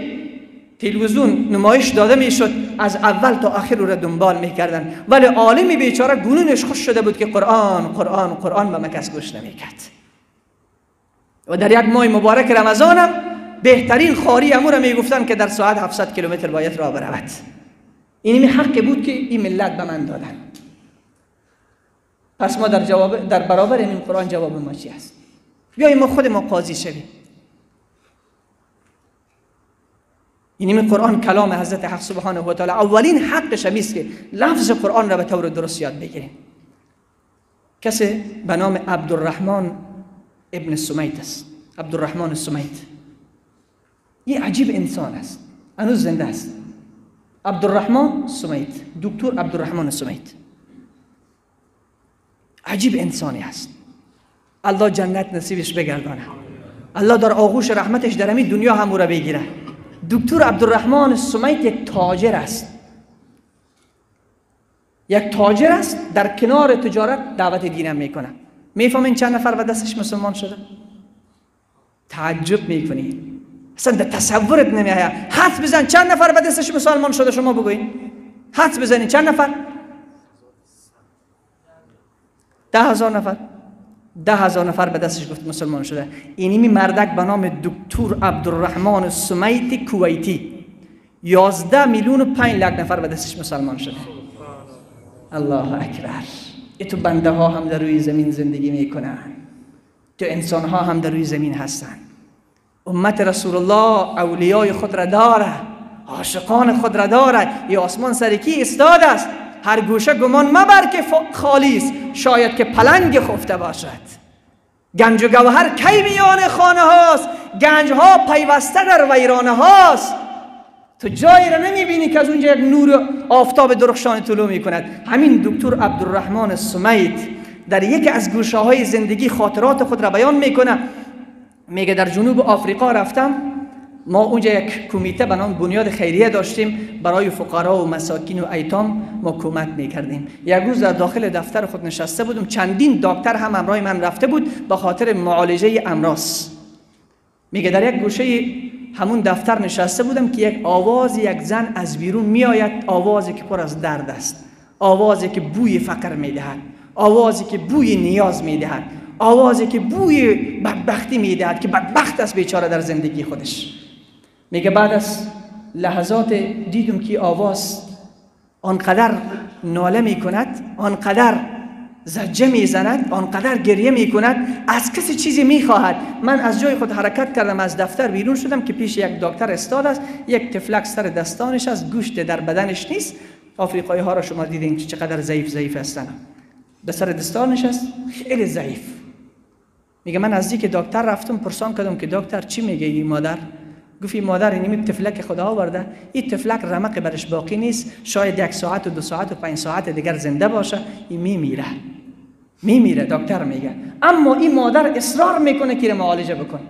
تلویزیون نمایش داده میشد از اول تا آخر رو دنبال میکردن. ولی عالم بیچاره گلونش خوش شده بود که قرآن قرآن قرآن به مکس گوش نمیکرد. و در یک ماه مبارک رمضانم بهترین خاری امو را میگفتن که در ساعت 700 کیلومتر باید راه برود. این حقی بود که این ملت به من دادن. پس ما در برابر این قرآن جواب ما چی است؟ بیاییم ما خود ما قاضی شویم. این قرآن کلام حضرت حق سبحانه و تعالی، اولین حقش همیست که لفظ قرآن را به طور درست یاد بگیریم. کسی به نام عبدالرحمن ابن سمیت است. عبدالرحمن سمیت یه عجیب انسان است، هنوز زنده است. عبدالرحمن سمیت، دکتر عبدالرحمن سمیت، عجیب انسانی است. الله جنت نصیبش بگردانه، الله در آغوش رحمتش در همین دنیا هم او را بگیره. دکتر عبدالرحمن سمیت یک تاجر است، یک تاجر است، در کنار تجارت دعوت دینم میکنه. میفهمین چند نفر به دستش مسلمان شده؟ تعجب میکنی، اصلا در تصورت نمیآید. حدس بزن چند نفر به دستش مسلمان شده؟ شما بگوین، حدس بزنین چند نفر؟ 10,000 نفر. 10,000 نفر به دستش گفت مسلمان شده. اینمی مردک به نام دکتر عبدالرحمن سمیت کویتی، 11,500,000 نفر به دستش مسلمان شده. الله اکبر. تو بنده ها هم در روی زمین زندگی میکنن، تو انسان ها هم در روی زمین هستن. امت رسول الله اولیای خود را داره، عاشقان خود را داره. ی آسمان سرکی استاد است، هر گوشه گمان مبر که خالی است، شاید که پلنگ خفته باشد. گنج و گوهر کی میان خانه هاست، گنج ها پیوسته در ویرانه هاست. تو جایی را نمیبینی که از اونجا یک نور آفتاب درخشان طلوع میکند. همین دکتر عبدالرحمن سمیت در یکی از گوشه های زندگی خاطرات خود را بیان میکنه. میگه در جنوب آفریقا رفتم، ما اونجا یک کمیته به نام بنیاد خیریه داشتیم، برای فقرا و مساکین و ایتام ما کمک میکردیم. یک روز در داخل دفتر خود نشسته بودم، چندین دکتر هم همراه من رفته بود به خاطر معالجه امراض. میگه در یک گوشه همون دفتر نشسته بودم که یک آواز یک زن از بیرون میآید، آوازی که پر از درد است، آوازی که بوی فقر میدهد، آوازی که بوی نیاز میدهد، آوازی که بوی بدبختی میدهد که بدبخت است بیچاره در زندگی خودش. میگه بعد از لحظات دیدم که آواز آنقدر ناله میکند، آنقدر زجه میزند، آنقدر گریه میکند، از کسی چیزی میخواهد. من از جای خود حرکت کردم، از دفتر بیرون شدم که پیش یک دکتر استاد است، یک تفلک سر دستانش است، گوشت در بدنش نیست. آفریقایی ها را شما دیدین چقدر ضعیف ضعیف هستند، به سر دستانش است، خیلی ضعیف. میگه من نزدیک دکتر رفتم، پرسان کردم که دکتر چی میگه این مادر؟ گفت این مادر اینمی تفلک خدا آورده، این تفلک رمق برش باقی نیست، شاید 1 ساعت و 2 ساعت و 5 ساعت دیگر زنده باشه، این میمیره. میمیره، دکتر میگه. اما این مادر اصرار میکنه که معالجه بکن.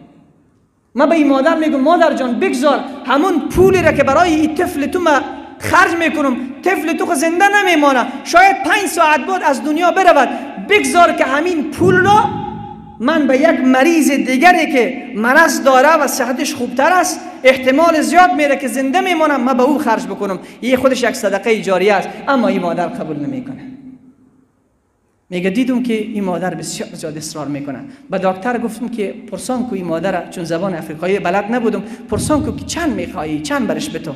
من به این مادر میگم مادر جان بگذار همون پولی را که برای این طفل تو ما خرج میکنم، طفل تو زنده نمیمانه، شاید 5 ساعت بعد از دنیا برود، بگذار که همین پول را من به یک مریض دیگری که مرض داره و صحتش خوبتر است، احتمال زیاد میره که زنده میمانم، من به او خرج بکنم. این خودش یک صدقه جاریه است. اما این مادر قبول نمیکنه. میگه دیدم که این مادر بسیار زیاد اصرار میکنه. به دکتر گفتم که پرسان کو این مادر، چون زبان افریقایی بلد نبودم، پرسان کو که چند میخوایی، چند برش بتم.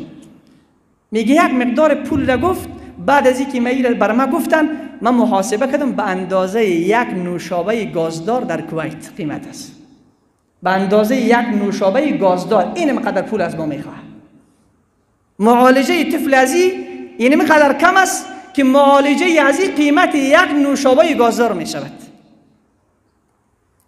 میگه یک مقدار پول را گفت. بعد از اینکه میره بر ما گفتن، من محاسبه کردم به اندازه یک نوشابه گازدار در کویت قیمت است. به اندازه یک نوشابه گازدار این مقدار پول از ما میخواد. معالجه طفل ازی این مقدار کم است که معالجه ازی قیمت یک نوشابه گازدار میشود.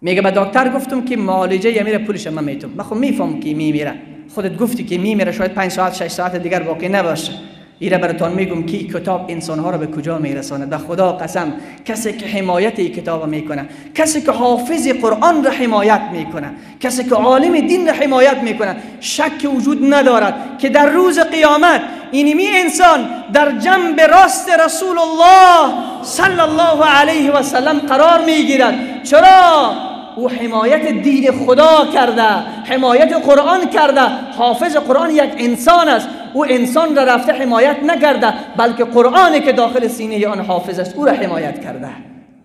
میگه به دکتر گفتم که معالجه یمیره پولش من میتم. من خب میفهم که میمیره، خودت گفتی که میمیره، شاید 5 ساعت 6 ساعت دیگر باقی نباشه. ایره براتون میگم که کتاب انسانها را به کجا میرساند. به خدا قسم کسی که حمایت این کتاب میکنه، کسی که حافظ قرآن را حمایت میکنه، کسی که عالم دین را حمایت میکنه، شک وجود ندارد که در روز قیامت اینمی انسان در جنب راست رسول الله صلی الله علیه و سلم قرار میگیرد. چرا؟ او حمایت دین خدا کرده، حمایت قرآن کرده. حافظ قرآن یک انسان است، او انسان را رفته حمایت نکرده، بلکه قرآنی که داخل سینه آن حافظ است او را حمایت کرده،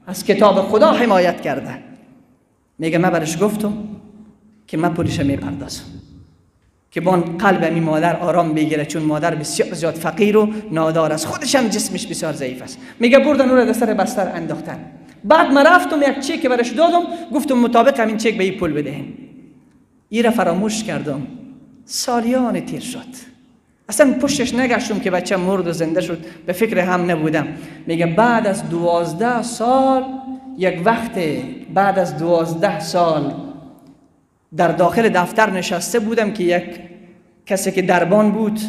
از کتاب خدا حمایت کرده. میگه من برش گفتم که من پولش میپردازم که بان قلب می مادر آرام بگیره، چون مادر بسیار زیاد فقیر و نادار است، خودش هم جسمش بسیار ضعیف است. میگه بردن او را در سر بستر انداختن. بعد من رفتم یک چک برش دادم، گفتم مطابق همین چک به این پول بدهیم. این را فراموش کردم، سالیان تیر شد، اصلا پشتش نگشتم که بچه مرد و زنده شد، به فکر هم نبودم. میگه بعد از 12 سال، یک وقت بعد از 12 سال در داخل دفتر نشسته بودم که یک کسی که دربان بود،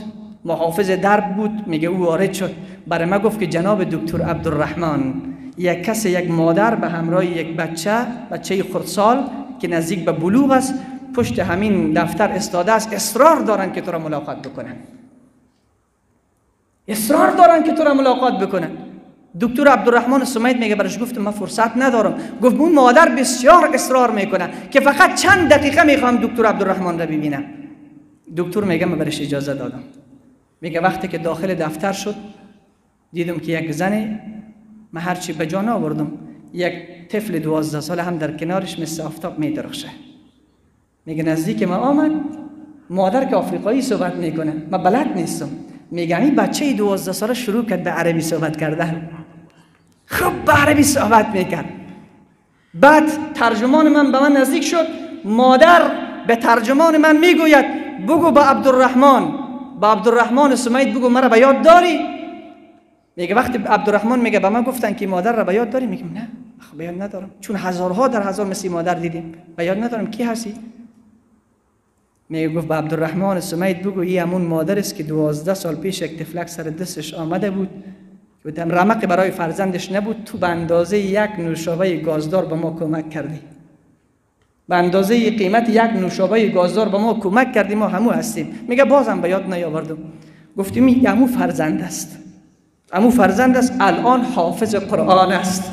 محافظ درب بود، میگه او وارد شد برای ما گفت که جناب دکتر عبدالرحمن، یک کسی، یک مادر به همراه یک بچه خردسال که نزدیک به بلوغ است، پشت همین دفتر استاده است، اصرار دارن که تو را ملاقات بکنن، اصرار دارن که تو را ملاقات بکنن. دکتر عبدالرحمن سمید میگه برش گفتم من فرصت ندارم. گفت اون مادر بسیار اصرار میکنه که فقط چند دقیقه میخوام دکتر عبدالرحمن را ببینم. دکتر میگه من برش اجازه دادم. میگه وقتی که داخل دفتر شد دیدم که یک زن، من هرچی به جان آوردم، یک طفل 12 ساله هم در کنارش مثل آفتاب میدرخشه. میگه نزدیک ما آمد، مادر که آفریقایی صحبت میکنه، من بلد نیستم. میگه این بچه 12 ساله شروع کرد به عربی صحبت کردن، خب به عربی صحبت میکرد. بعد ترجمان من به من نزدیک شد، مادر به ترجمان من میگوید بگو به عبدالرحمن، به عبدالرحمن سمید بگو مرا به یاد داری؟ میگه وقتی عبدالرحمن میگه به من گفتن که مادر را به یاد داری؟ میگم نه به یاد ندارم، چون هزارها در هزار مثل مادر دیدیم، به یاد ندارم کی هستی؟ میگه گفت به عبدالرحمن سمید بگو این همون مادر است که 12 سال پیش یک طفلک سر دستش آمده بود، رمق برای فرزندش نبود، تو به اندازه یک نوشابه گازدار به ما کمک کردی، به اندازه قیمت یک نوشابه گازدار به ما کمک کردی، ما همو هستیم. میگه بازم به یاد نیاوردم. گفتیم این همو فرزند است، همو فرزند است، الان حافظ قرآن است،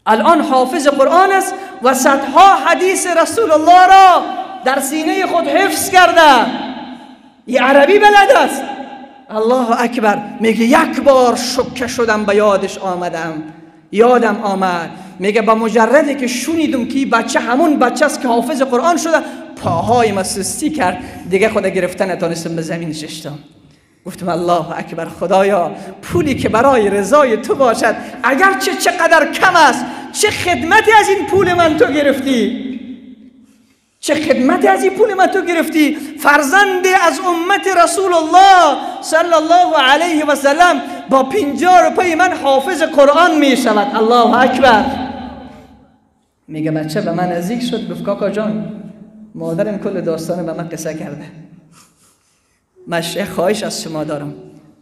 الان حافظ قرآن است و صدها حدیث رسول الله را در سینه خود حفظ کرده، این عربی بلد است. الله اکبر. میگه یک بار شوکه شدم، به یادش آمدم، یادم آمد. میگه با مجردی که شنیدم که بچه همون بچه است که حافظ قرآن شده، پاهای ما سستی کرد، دیگه خود گرفتن نتانستم، به زمین نشستم. گفتم الله اکبر، خدایا پولی که برای رضای تو باشد، اگرچه چقدر کم است، چه خدمتی از این پول من تو گرفتی، چه خدمتی از این پول من تو گرفتی. فرزند از امت رسول الله صلی الله علیه و سلم با 50 روپی من حافظ قرآن می شود. الله اکبر. میگه بچه به من نزدیک شد، گفت کاکا جان، مادرم کل داستان به من قصه کرده، من خواهش از شما دارم.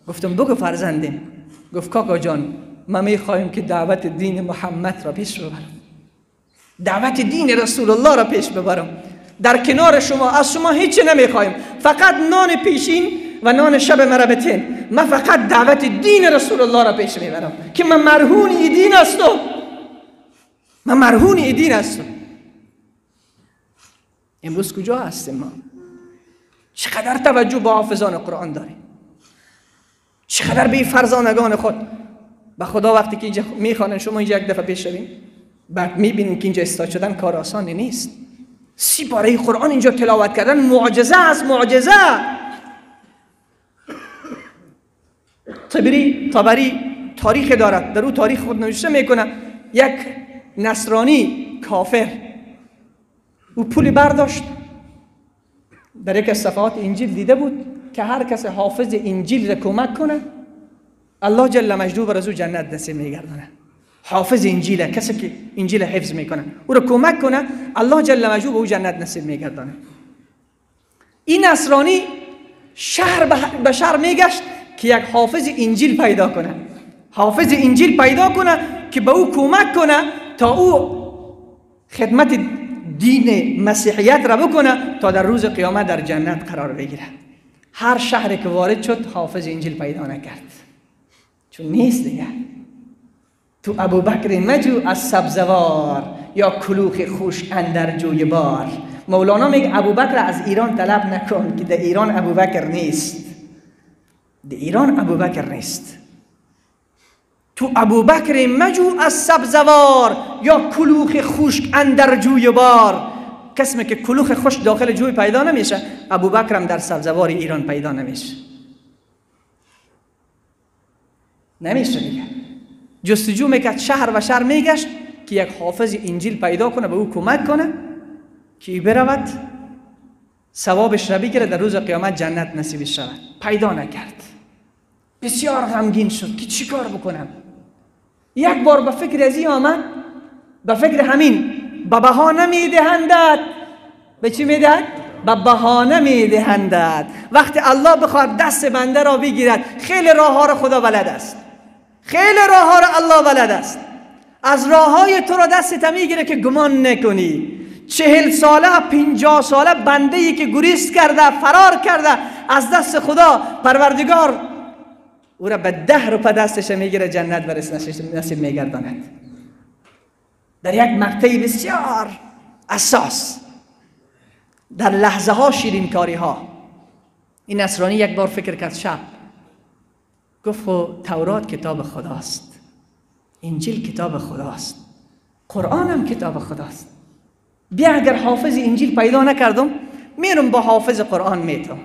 گفتم بگو فرزندیم. گفت کاکا جان، ما میخواهیم که دعوت دین محمد را پیش ببرم، دعوت دین رسول الله را پیش ببرم، در کنار شما، از شما هیچ نمیخوایم، فقط نان پیشین و نان شب مرا بتین. من فقط دعوت دین رسول الله را پیش میبرم که من مرهون دین هستم، من مرهون دین هستم. امروز کجا هستیم ما؟ چقدر توجه به حافظان قرآن داریم، چقدر به فرزانگان خود. به خدا وقتی که اینجا میخوانن، شما اینجا یک دفعه پیش روین، بعد میبینین که اینجا استاد شدن کار آسانی نیست. 30 پاره قرآن اینجا تلاوت کردن معجزه است، معجزه. طبری تاریخ دارد، در او تاریخ خود نوشته میکنه یک نصرانی کافر او پولی برداشت، در یک از صفحات انجیل دیده بود که هر کس حافظ انجیل را کمک کنه الله جل مجدوه بر از او جنت نصیب میگردانه. حافظ انجیل، کسی که انجیل حفظ میکنه او را کمک کنه، الله جل مجدوه به او جنت نصیب میگردانه. این نصرانی شهر به شهر میگشت که یک حافظ انجیل پیدا کنه، حافظ انجیل پیدا کنه که به او کمک کنه تا او خدمت دین مسیحیت را بکنه تا در روز قیامت در جنت قرار بگیره. هر شهری که وارد شد حافظ انجیل پیدا نکرد، چون نیست دیگه. تو ابوبکر مجو از سبزوار یا کلوخ خوش اندر جوی بار. مولانا میگه ابوبکر از ایران طلب نکن که در ایران ابوبکر نیست، در ایران ابوبکر نیست. تو ابوبکر مجو از سبزوار یا کلوخ خشک اندر جوی بار. قسمی که کلوخ خشک داخل جوی پیدا نمیشه، ابوبکر هم در سبزوار ایران پیدا نمیشه، نمیشه دیگه. جستجو میکرد، شهر و شهر میگشت که یک حافظ انجیل پیدا کنه، به او کمک کنه که برود ثوابش را بگیره، در روز قیامت جنت نصیبش شود. پیدا نکرد، بسیار غمگین شد که چیکار بکنم. یک بار به فکر از این آمد، به فکر همین، به بهانه میدهندد. به چی میدهد؟ به بهانه میدهندد. وقتی الله بخواد دست بنده را بگیرد، خیلی راه ها را خدا بلد است، خیلی راه ها را الله بلد است. از راه های تو را دستت میگیره که گمان نکنی. 40 ساله 50 ساله بنده ای که گریز کرده، فرار کرده از دست خدا پروردگار، او را به 10 روپه دستش میگیره، جنت برش نصیب میگرداند. در یک مقطعی بسیار اساس، در لحظه ها شیرینکاری ها. این نصرانی یک بار فکر کرد شب، گفت تورات کتاب خداست، انجیل کتاب خداست، قرآن هم کتاب خداست. بیا اگر حافظ انجیل پیدا نکردم، میرم با حافظ قرآن میتم،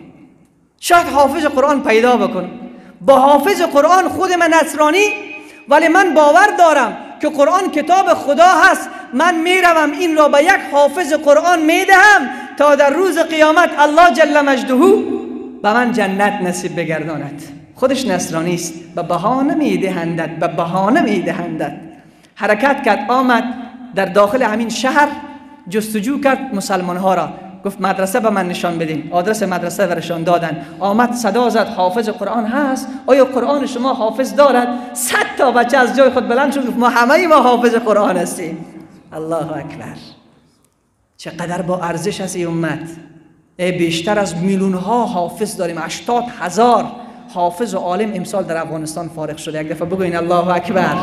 شاید حافظ قرآن پیدا بکنم. با حافظ قرآن خود من نصرانی، ولی من باور دارم که قرآن کتاب خدا هست. من میروم این را به یک حافظ قرآن میدهم تا در روز قیامت الله جل مجده به من جنت نصیب بگرداند. خودش نصرانی است، به بهانه میدهندد، به بهانه میدهندد. حرکت کرد، آمد در داخل همین شهر، جستجو کرد مسلمان ها را، گفت مدرسه به من نشان بدین. آدرس مدرسه برشان دادن. آمد صدا زد، حافظ قرآن هست؟ آیا قرآن شما حافظ دارد؟ 100 تا بچه از جای خود بلند شد، گفت ما همه ما حافظ قرآن هستیم. الله اکبر، چقدر با ارزش است این امت. بیشتر از میلیون ها حافظ داریم، 80,000 حافظ و عالم امسال در افغانستان فارغ شده. یک دفعه بگوین الله اکبر.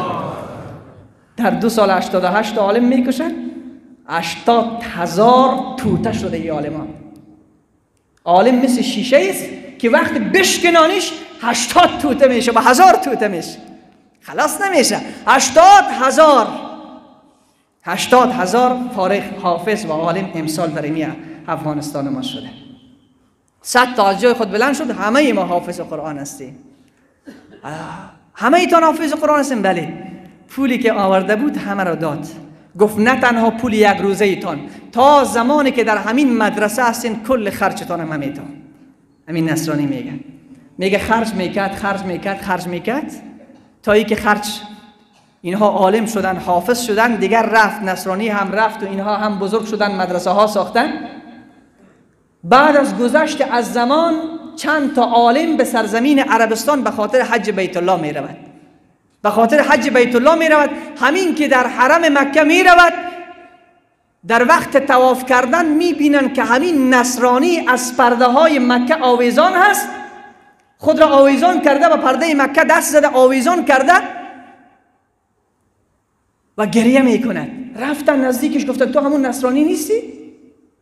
در 2 سال 88 عالم میکشن، 80,000 توته شده ای عالمان. عالم مثل شیشه است که وقتی بشکنانیش 80 توته میشه، با 1000 توته میشه، خلاص نمیشه. 80,000 80,000 فارغ حافظ و عالم امسال در امی افغانستان ما شده. 100 تا از جای خود بلند شد، همه ما حافظ قرآن هستیم، همه ایتان حافظ قرآن هستیم. بله، پولی که آورده بود همه را داد. گفت نه تنها پول یک روزه ایتان، تا زمانی که در همین مدرسه هستین کل خرجتان هم میتان. همین نصرانی میگه خرج میکرد، خرج میکرد، خرج میکرد، تا ای که خرج اینها عالم شدن، حافظ شدن، دیگر رفت نصرانی هم رفت و اینها هم بزرگ شدن، مدرسه ها ساختن. بعد از گذشت از زمان چند تا عالم به سرزمین عربستان به خاطر حج بیت الله می رود. به خاطر حج بیت الله می رود. همین که در حرم مکه می رود، در وقت طواف کردن می بینن که همین نصرانی از پرده های مکه آویزان هست، خود را آویزان کرده و پرده مکه دست زده آویزان کرده و گریه می کند. رفتن نزدیکش، گفتن تو همون نصرانی نیستی؟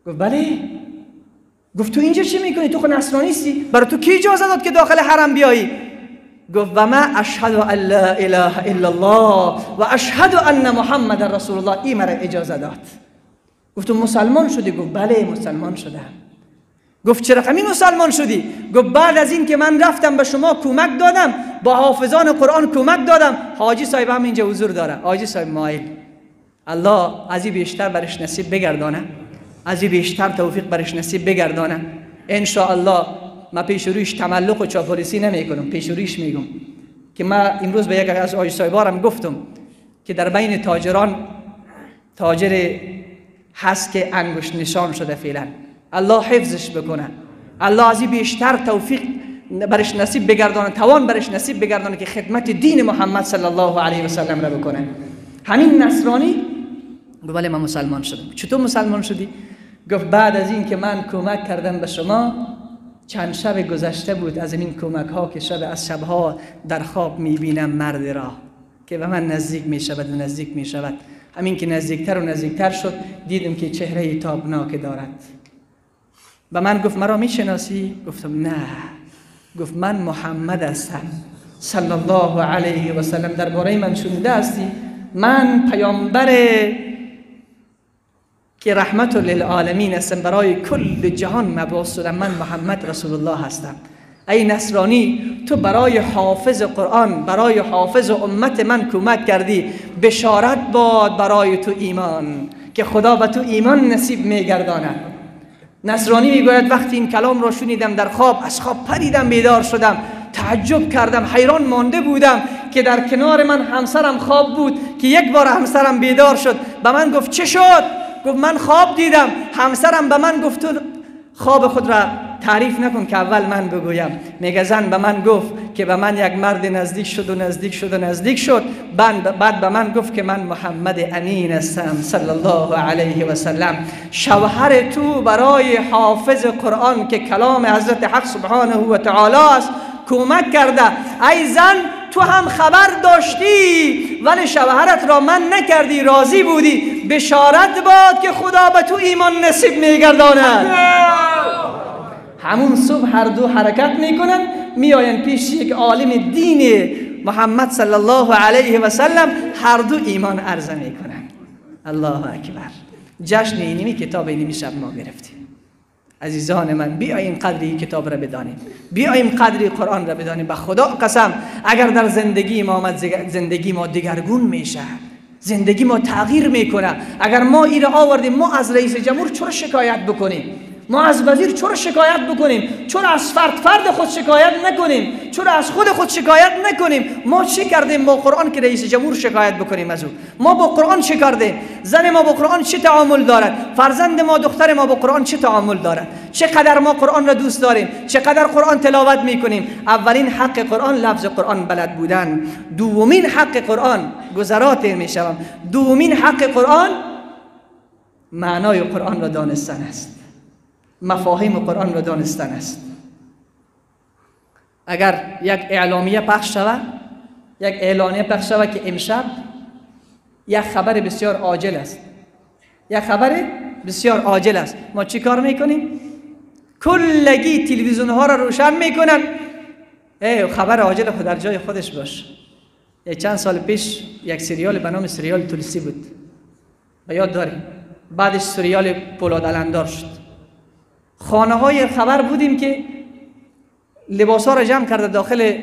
گفت بله. گفت تو اینجا چی میکنی؟ تو خود نصرانی هستی، برای تو کی اجازه داد که داخل حرم بیایی؟ گفت و ما اشهد ان لا اله الا الله و اشهد ان محمد رسول الله، این مرا اجازه داد. گفت تو مسلمان شدی؟ گفت بله مسلمان شدم. گفت چه رقمی مسلمان شدی؟ گفت بعد از این که من رفتم به شما کمک دادم، با حافظان قرآن کمک دادم. حاجی صاحب هم اینجا حضور داره، حاجی صاحب مایل، الله از این بیشتر برش نصیب بگردانه، از این بیشتر توفیق برش نصیب بگردانه ان شاء الله. ما پیش رویش تملق و چاپلوسی نمیکنم، پیش رویش میگم که ما امروز به یک از حاجی صاحبارم گفتم که در بین تاجران تاجر هست که انگشت نشان شده فعلا، الله حفظش بکنه، الله از این بیشتر توفیق برش نصیب بگردانه، توان برش نصیب بگردانه که خدمت دین محمد صلی الله علیه و سلم را بکنه. همین نصرانی گفت بله من مسلمان شدم. چطور مسلمان شدی؟ گفت بعد از این که من کمک کردم به شما، چند شب گذشته بود از این کمک ها که شب از شبها در خواب میبینم مرد را که به من نزدیک میشود و نزدیک میشود. همین که نزدیکتر و نزدیکتر شد دیدم که چهره تابناک دارد. به من گفت مرا میشناسی؟ گفتم نه. گفت من محمد هستم صلی الله علیه و سلم، درباره من شنیده هستی؟ من پیامبر که رحمت للعالمین هستم، برای کل جهان مبعوث شدم، من محمد رسول الله هستم. ای نصرانی، تو برای حافظ قرآن، برای حافظ امت من کمک کردی، بشارت باد برای تو ایمان که خدا به تو ایمان نصیب میگرداند. نصرانی میگوید وقتی این کلام را شنیدم در خواب، از خواب پریدم، بیدار شدم، تعجب کردم، حیران مانده بودم که در کنار من همسرم خواب بود که یک بار همسرم بیدار شد، به من گفت چه شد؟ گفت من خواب دیدم. همسرم به من گفت تو خواب خود را تعریف نکن که اول من بگویم. میگه زن به من گفت که به من یک مرد نزدیک شد و نزدیک شد و نزدیک شد، بعد به من گفت که من محمد امین هستم صلی الله علیه و سلم. شوهر تو برای حافظ قرآن که کلام حضرت حق سبحانه و تعالی است کمک کرده. ای زن، تو هم خبر داشتی ولی شوهرت را من نکردی، راضی بودی، بشارت باد که خدا به تو ایمان نصیب میگرداند. همون صبح هر دو حرکت میکنن، میآیند پیش یک عالم دین محمد صلی الله علیه و سلم، هر دو ایمان عرضه میکنن. الله اکبر. جشن اینمی کتاب اینمی شب ما گرفتیم. عزیزان من، بیاییم قدری کتاب را بدانیم، بیاییم قدری قرآن را بدانیم. به خدا قسم اگر در زندگی ما آمد، زندگی ما دگرگون میشه، زندگی ما تغییر میکنه. اگر ما این را آوردیم، ما از رئیس جمهور چرا شکایت بکنیم؟ ما از وزیر چرا شکایت بکنیم؟ چرا از فرد خود شکایت نکنیم؟ چرا از خود شکایت نکنیم؟ ما چه کردیم با قرآن که رئیس جمهور شکایت بکنیم از او؟ ما با قرآن چه کردیم؟ زن ما با قرآن چه تعامل دارد؟ فرزند ما، دختر ما با قرآن چه تعامل دارد؟ چقدر ما قرآن را دوست داریم؟ چقدر قرآن تلاوت میکنیم؟ اولین حق قرآن لفظ قرآن بلد بودن. دومین حق قرآن، گذرات میشوم، دومین حق قرآن معنای قرآن را دانستن است، مفاهیم قرآن را دانستن است. اگر یک اعلامیه پخش شود، یک اعلانیه پخش شود که امشب یک خبر بسیار عاجل است، یک خبر بسیار عاجل است، ما چی کار میکنیم؟ کلگی تلویزیون ها را روشن میکنن. ای خبر عاجل خود در جای خودش باش. یک چند سال پیش یک سریال به نام سریال تولسی بود، به یاد داریم. بعدش سریال پولاد علمدار شد. خانه های خبر بودیم که لباس ها را جمع کرده داخل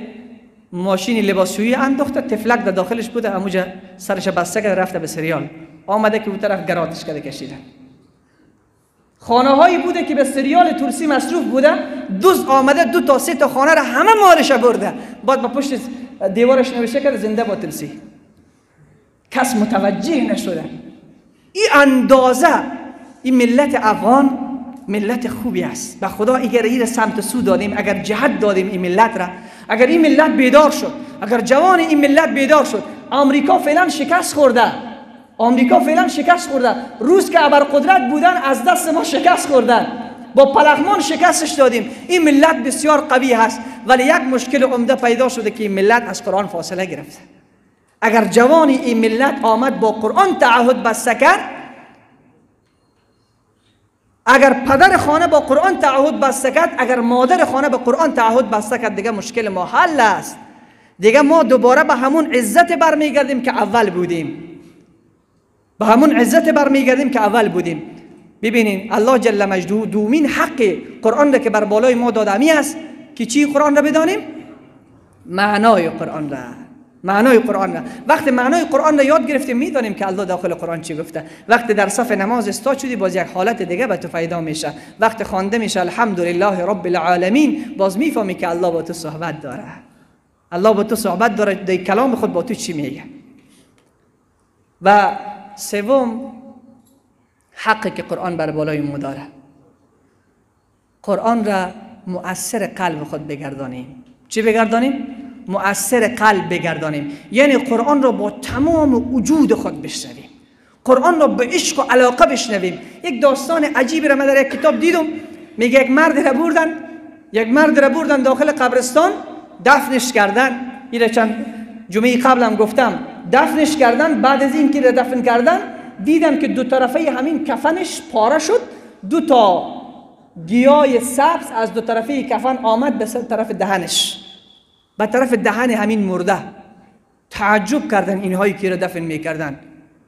ماشین لباسشویی انداخته، تفلک در داخلش بوده، اموجا سرش بسته کرده رفته به سریال، آمده که اون طرف گراتش کرده کشیده. خانه هایی بوده که به سریال ترسی مصروف بوده، دوز آمده 2 تا 3 تا خانه را همه مالش برده، بعد با پشت دیوارش نوشته کرده زنده با ترسی. کس متوجه نشده. این اندازه این ملت افغان ملت خوبی است. به خدا اگر این سمت سو دادیم، اگر جهت دادیم این ملت را، اگر این ملت بیدار شد، اگر جوان این ملت بیدار شد، آمریکا فعلا شکست خورده، آمریکا فعلا شکست خورده، روز که ابرقدرت بودن از دست ما شکست خوردن، با پلغمان شکستش دادیم. این ملت بسیار قوی هست، ولی یک مشکل عمده پیدا شده که این ملت از قرآن فاصله گرفته. اگر جوان این ملت آمد با قرآن تعهد بسته کرد، اگر پدر خانه با قرآن تعهد بسته کرد، اگر مادر خانه با قرآن تعهد بسته کرد، دیگه مشکل ما حل است. دیگه ما دوباره به همون عزت برمیگردیم که اول بودیم، به همون عزت برمیگردیم که اول بودیم. ببینین الله جل مجده دومین حق قرآن را که بر بالای ما داده است که چی قرآن را بدانیم؟ معنای قرآن را، معنای قرآن را. وقتی معنای قرآن را یاد گرفتیم میدانیم که الله داخل قرآن چی گفته. وقتی در صف نماز استاد شدی باز یک حالت دیگه به تو پیدا میشه. وقتی خوانده میشه الحمدلله رب العالمین، باز میفهمی که الله با تو صحبت داره، الله با تو صحبت داره، در کلام خود با تو چی میگه. و سوم حقی که قرآن بر بالای ما داره، قرآن را مؤثر قلب خود بگردانیم. چی بگردانیم؟ مؤثر قلب بگردانیم، یعنی قرآن را با تمام وجود خود بشنویم، قرآن را به عشق و علاقه بشنویم. یک داستان عجیبی را من در یک کتاب دیدم، میگه یک مرد را بردن، یک مرد را بردن داخل قبرستان، دفنش کردن. این چند جمعه قبلم گفتم، دفنش کردن. بعد از اینکه را دفن کردن دیدن که دو طرفه همین کفنش پاره شد، دو تا گیای سبز از دو طرفه کفن آمد به طرف دهنش، به طرف دهن همین مرده. تعجب کردن اینهایی که را دفن میکردن،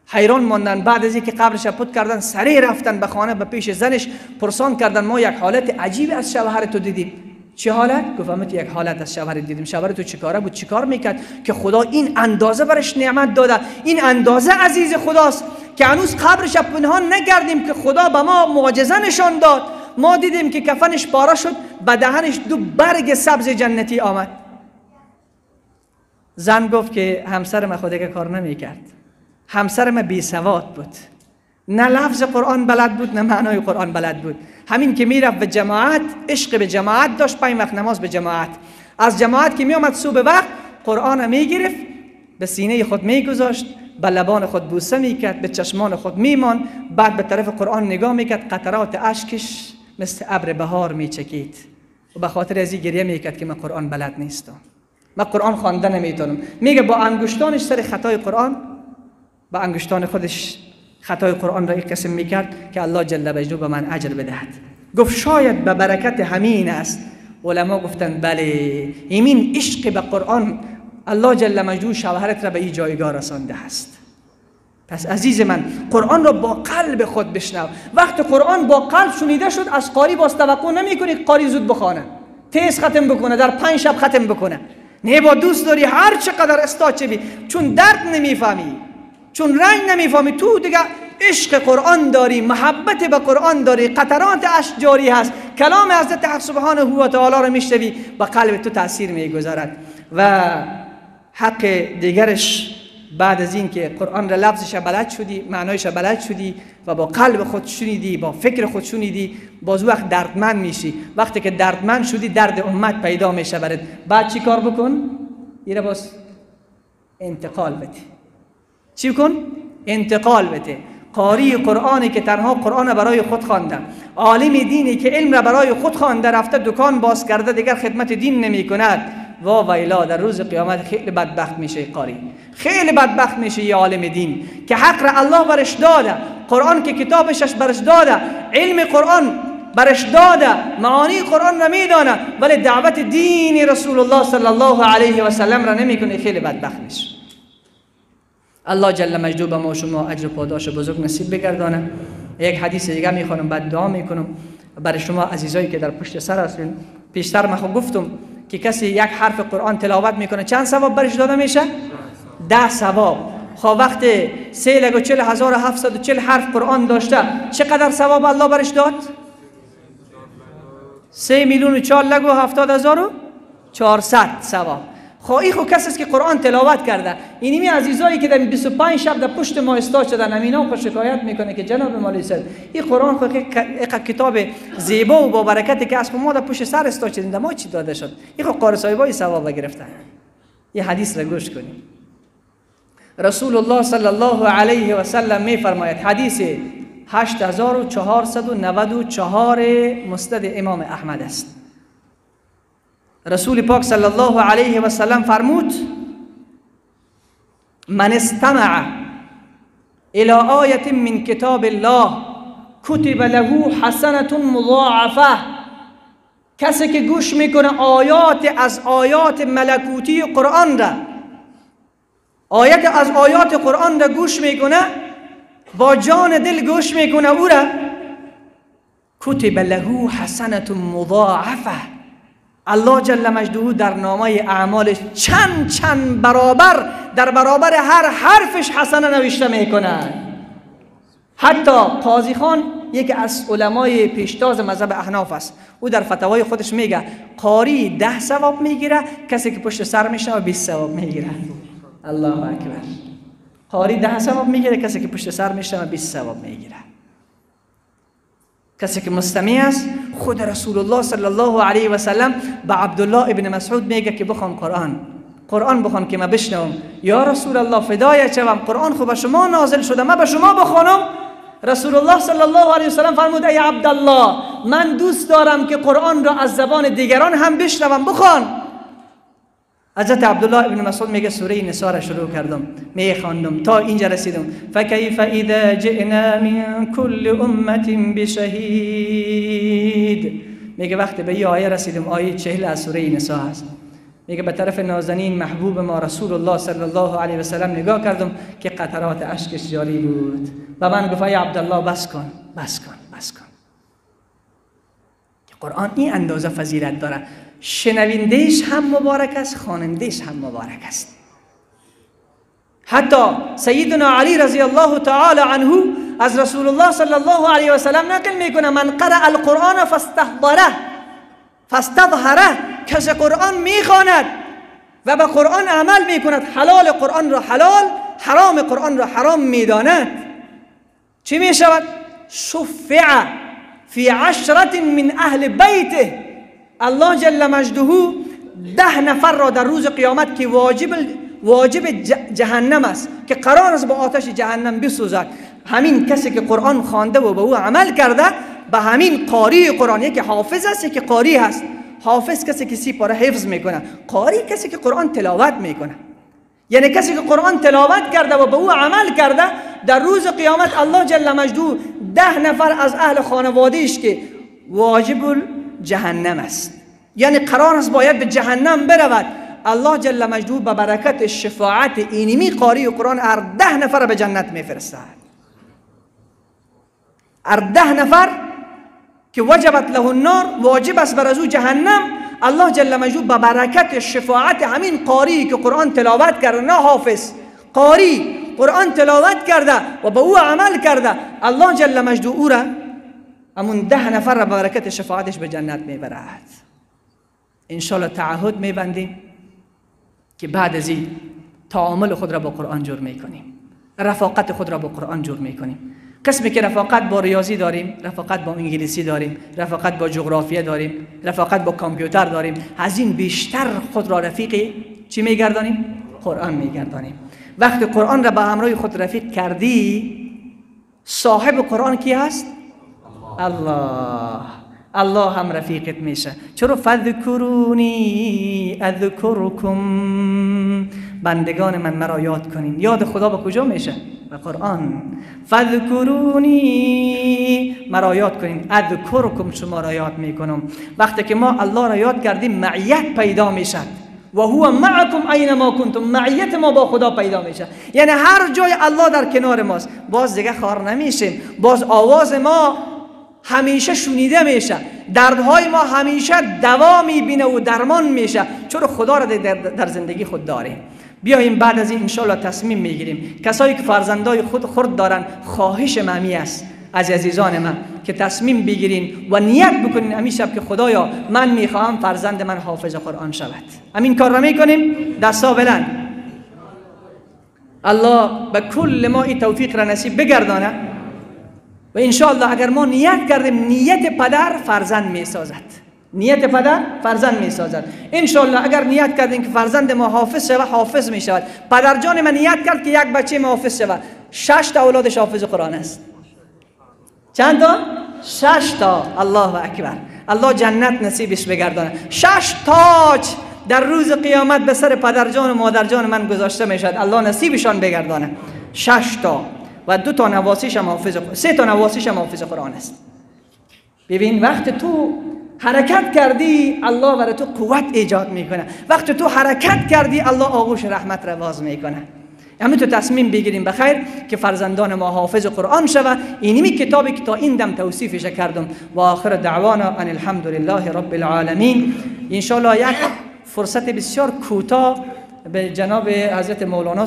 حیران ماندن. بعد از اینکه قبرش پت کردن سریع رفتن به خانه، به پیش زنش پرسان کردن ما یک حالت عجیب از شوهر تو دیدیم. چه حالت؟ گفت یک حالت از شوهر دیدیم. شوهر تو چیکاره بود؟ چیکار میکرد که خدا این اندازه برش نعمت داده؟ این اندازه عزیز خداست که هنوز قبرش پنهان نکردیم که خدا به ما معجزه نشان داد. ما دیدیم که کفنش پاره شد، به دهنش دو برگ سبز جنتی آمد. زن گفت که همسر من خود کار نمیکرد، همسر من بی سواد بود، نه لفظ قرآن بلد بود نه معنای قرآن بلد بود. همین که میرفت به جماعت، عشق به جماعت داشت، 5 وقت نماز به جماعت، از جماعت که میآمد صبح وقت قرآن میگرفت، به سینه خود میگذاشت، به لبان خود بوسه میکرد، به چشمان خود میمان، بعد به طرف قرآن نگاه میکرد، قطرات اشکش مثل ابر بهار میچکید و به خاطر از این گریه میکرد که من قرآن بلد نیستم، من قرآن خوانده نمیتونم. میگه با انگشتانش سر خطای قرآن، با انگشتان خودش خطای قرآن را قسم میکرد که الله جل مجده به من اجر بدهد. گفت شاید به برکت همین است. علما گفتن بله، همین عشق به قرآن الله جل مجده شوهرت را به این جایگاه رسانده است. پس عزیز من قرآن را با قلب خود بشنو. وقتی قرآن با قلب شنیده شد از قاری باز توقع نمیکنی قاری زود بخوانه، تیز ختم بکنه، در 5 شب ختم بکنه. نه، با دوست داری هر چقدر استاد چه بی، چون درد نمیفهمی، چون رنگ نمیفهمی، تو دیگه عشق قرآن داری، محبت به قرآن داری، قطرات اشک جاری هست، کلام حضرت حق سبحانه و تعالی را میشنوی، به قلب تو تاثیر میگذارد. و حق دیگرش بعد از این که قرآن را لفظش بلد شدی، معنایش بلد شدی و با قلب خود شنیدی، با فکر خود شنیدی، باز وقت دردمند میشی. وقتی که دردمند شدی درد امت پیدا میشه برات. بعد چی کار بکن؟ ایره باز انتقال بده. چی کن؟ انتقال بده. قاری قرآنی که تنها قرآن برای خود خوانده، عالم دینی که علم را برای خود خوانده، رفته دکان باز کرده دیگر خدمت دین نمی کند، وا ویلا، در روز قیامت خیلی بدبخت میشه قاری، خیلی بدبخت میشه یه عالم دین که حق را الله برش داده، قرآن که کتابش برش داده، علم قرآن برش داده، معانی قرآن را میدانه، ولی دعوت دین رسول الله صلی الله علیه و سلم را نمیکنه، خیلی بدبخت میشه. الله جل مجده به ما شما اجر و پاداش بزرگ نصیب بگردانه. یک حدیث دیگه میخوانم بعد دعا میکنم برای شما عزیزایی که در پشت سر هستین. پیشتر من خب گفتم که کسی یک حرف قرآن تلاوت میکنه چند ثواب برش داده میشه؟ 10 ثواب. خب وقت 3,40,740 حرف قرآن داشته چقدر ثواب الله برش داد؟ 3,470,400 ثواب. خب این خو کسی است که قرآن تلاوت کرده. اینمی عزیزایی که در 25 شب در پشت ما استاد شدن، همینا خو شکایت میکنه که جناب مالی صاحب این قرآن خو کتاب زیبا و با برکت که از ما در پشت سر استاد شدیم، در ما چی داده شد؟ این خو قاری صاحبای ثواب گرفتن. یه حدیث را گوش کنیم. رسول الله صلی الله علیه و سلم میفرماید، حدیث 8494 مسند امام احمد است. رسول پاک صلی الله علیه و سلم فرمود: من استمع الى آیة من کتاب الله کتب له حسنة مضاعفه. کسی که گوش میکنه آیات از آیات ملکوتی قرآن را، آیت از آیات قرآن را گوش میکنه، با جان دل گوش میکنه، او را کتب له حسنة مضاعفه، الله جل مجده در نامه اعمالش چند چند برابر در برابر هر حرفش حسنه نوشته میکنه. حتی قاضی خان یکی از علمای پیشتاز مذهب احناف است، او در فتوای خودش میگه قاری 10 ثواب میگیره، کسی که پشت سر میشه 20 ثواب میگیره. الله اکبر. قاری 10 ثواب میگیره، کسی که پشت سر میشه 20 ثواب میگیره. کسی که مستمع است، خود رسول الله صلی الله علیه و سلم به عبدالله ابن مسعود میگه که بخوان قرآن، قرآن بخوان که من بشنوم. یا رسول الله فدای شوم، قرآن خو به شما نازل شده، من به شما بخوانم؟ رسول الله صلی الله علیه و سلم فرمود: ای عبدالله، من دوست دارم که قرآن را از زبان دیگران هم بشنوم، بخوان. حضرت عبدالله ابن مسعود میگه سوره نساء را شروع کردم، میخواندم تا اینجا رسیدم: فکیف اذا جئنا من کل امه بشهید. میگه وقتی به این آیه رسیدم، آیه 40 از سوره نساء هست، میگه به طرف نازنین محبوب ما رسول الله صلی الله علیه و سلم نگاه کردم که قطرات اشکش جاری بود و من گفت: ای عبدالله، بس کن، بس کن، بس کن. قرآن این اندازه فضیلت داره، شنویندهش هم مبارک است، خوانندهش هم مبارک است. حتی سیدنا علی رضی الله تعالی عنه از رسول الله صلی الله علیه و سلم نقل میکنه: من قرأ القرآن فاستظهره، کسی قرآن میخواند و به قرآن عمل میکند، حلال قرآن را حلال، حرام قرآن را حرام میداند، چی میشود؟ شفع فی عشرة من اهل بیته. الله جل مجده 10 نفر را در روز قیامت که واجب جهنم است، که قرار است با آتش جهنم بسوزد، همین کسی که قرآن خوانده و به او عمل کرده، به همین قاری قرآن، یکی حافظ است، یکی قاری هست. حافظ کسی که 30 پاره حفظ میکنه، قاری کسی که قرآن تلاوت میکنه. یعنی کسی که قرآن تلاوت کرده و به او عمل کرده، در روز قیامت الله جل مجده 10 نفر از اهل خانوادهش که واجب جهنم است، یعنی قرار است باید به جهنم برود، الله جل مجده به برکت شفاعت اینمی قاری قرآن هر 10 نفر به جنت میفرستد. هر 10 نفر که وجبت له النار، واجب است بر از او جهنم، الله جل مجده به برکت شفاعت همین قاری که قرآن تلاوت کرده، نه حافظ، قاری قرآن تلاوت کرده و به او عمل کرده، الله جل مجده او را همون 10 نفر را به برکت شفاعتش به جنت میبرد. انشالله تعهد میبندیم که بعد از این تعامل خود را با قرآن جور میکنیم، رفاقت خود را با قرآن جور میکنیم. قسمی که رفاقت با ریاضی داریم، رفاقت با انگلیسی داریم، رفاقت با جغرافیه داریم، رفاقت با کامپیوتر داریم، از این بیشتر خود را رفیق چی میگردانیم؟ قرآن میگردانیم. وقتی قرآن را به همراه خود رفیق کردی، صاحب قرآن کی هست؟ الله. الله هم رفیقت میشه. چرا؟ فذکرونی اذکرکم، بندگان من مرا یاد کنین. یاد خدا به کجا میشه؟ به قرآن. فذکرونی، مرا یاد کنین، اذکرکم، شما را یاد میکنم. وقتی که ما الله را یاد کردیم، معیت پیدا میشه. و هو معکم اینما کنتم، معیت ما با خدا پیدا میشه. یعنی هر جای الله در کنار ماست، باز دیگه خار نمیشیم، باز آواز ما همیشه شنیده میشه، دردهای ما همیشه دوا میبینه و درمان میشه، چرا خدا را در زندگی خود داریم. بیاییم بعد از این انشالله تصمیم میگیریم. کسایی که فرزندای خود خرد دارن، خواهش ممی است از عزیزان من که تصمیم بگیرین و نیت بکنین همین شب که خدایا من میخواهم فرزند من حافظ قرآن شود. همین کار را میکنیم. دستا بلند. الله به کل ما این توفیق را نصیب بگردانه و انشاءالله اگر ما نیت کردیم، نیت پدر فرزند میسازد، نیت پدر فرزند می سازد. انشالله اگر نیت کردیم که فرزند ما حافظ شود، حافظ می شود. پدر جان من نیت کرد که یک بچه ما حافظ شود، 6 تا اولادش حافظ قرآن است. چند تا؟ 6 تا. الله اکبر. الله جنت نصیبش بگردانه. 6 تاج در روز قیامت به سر پدر جان و مادر جان من گذاشته می شود. الله نصیبشان بگردانه. 6 تا و 2 تا نواسیش هم حافظ، 3 تا نواسیش هم حافظ قرآن است. ببین وقت تو حرکت کردی، الله برای تو قوت ایجاد میکنه. وقت تو حرکت کردی، الله آغوش رحمت را باز میکنه. همین تو تصمیم بگیریم بخیر که فرزندان ما حافظ قرآن شوه. اینمی کتابی که تا این دم توصیفش کردم. و آخر دعوانا ان الحمد لله رب العالمین. انشالله یک فرصت بسیار کوتاه به جناب حضرت مولانا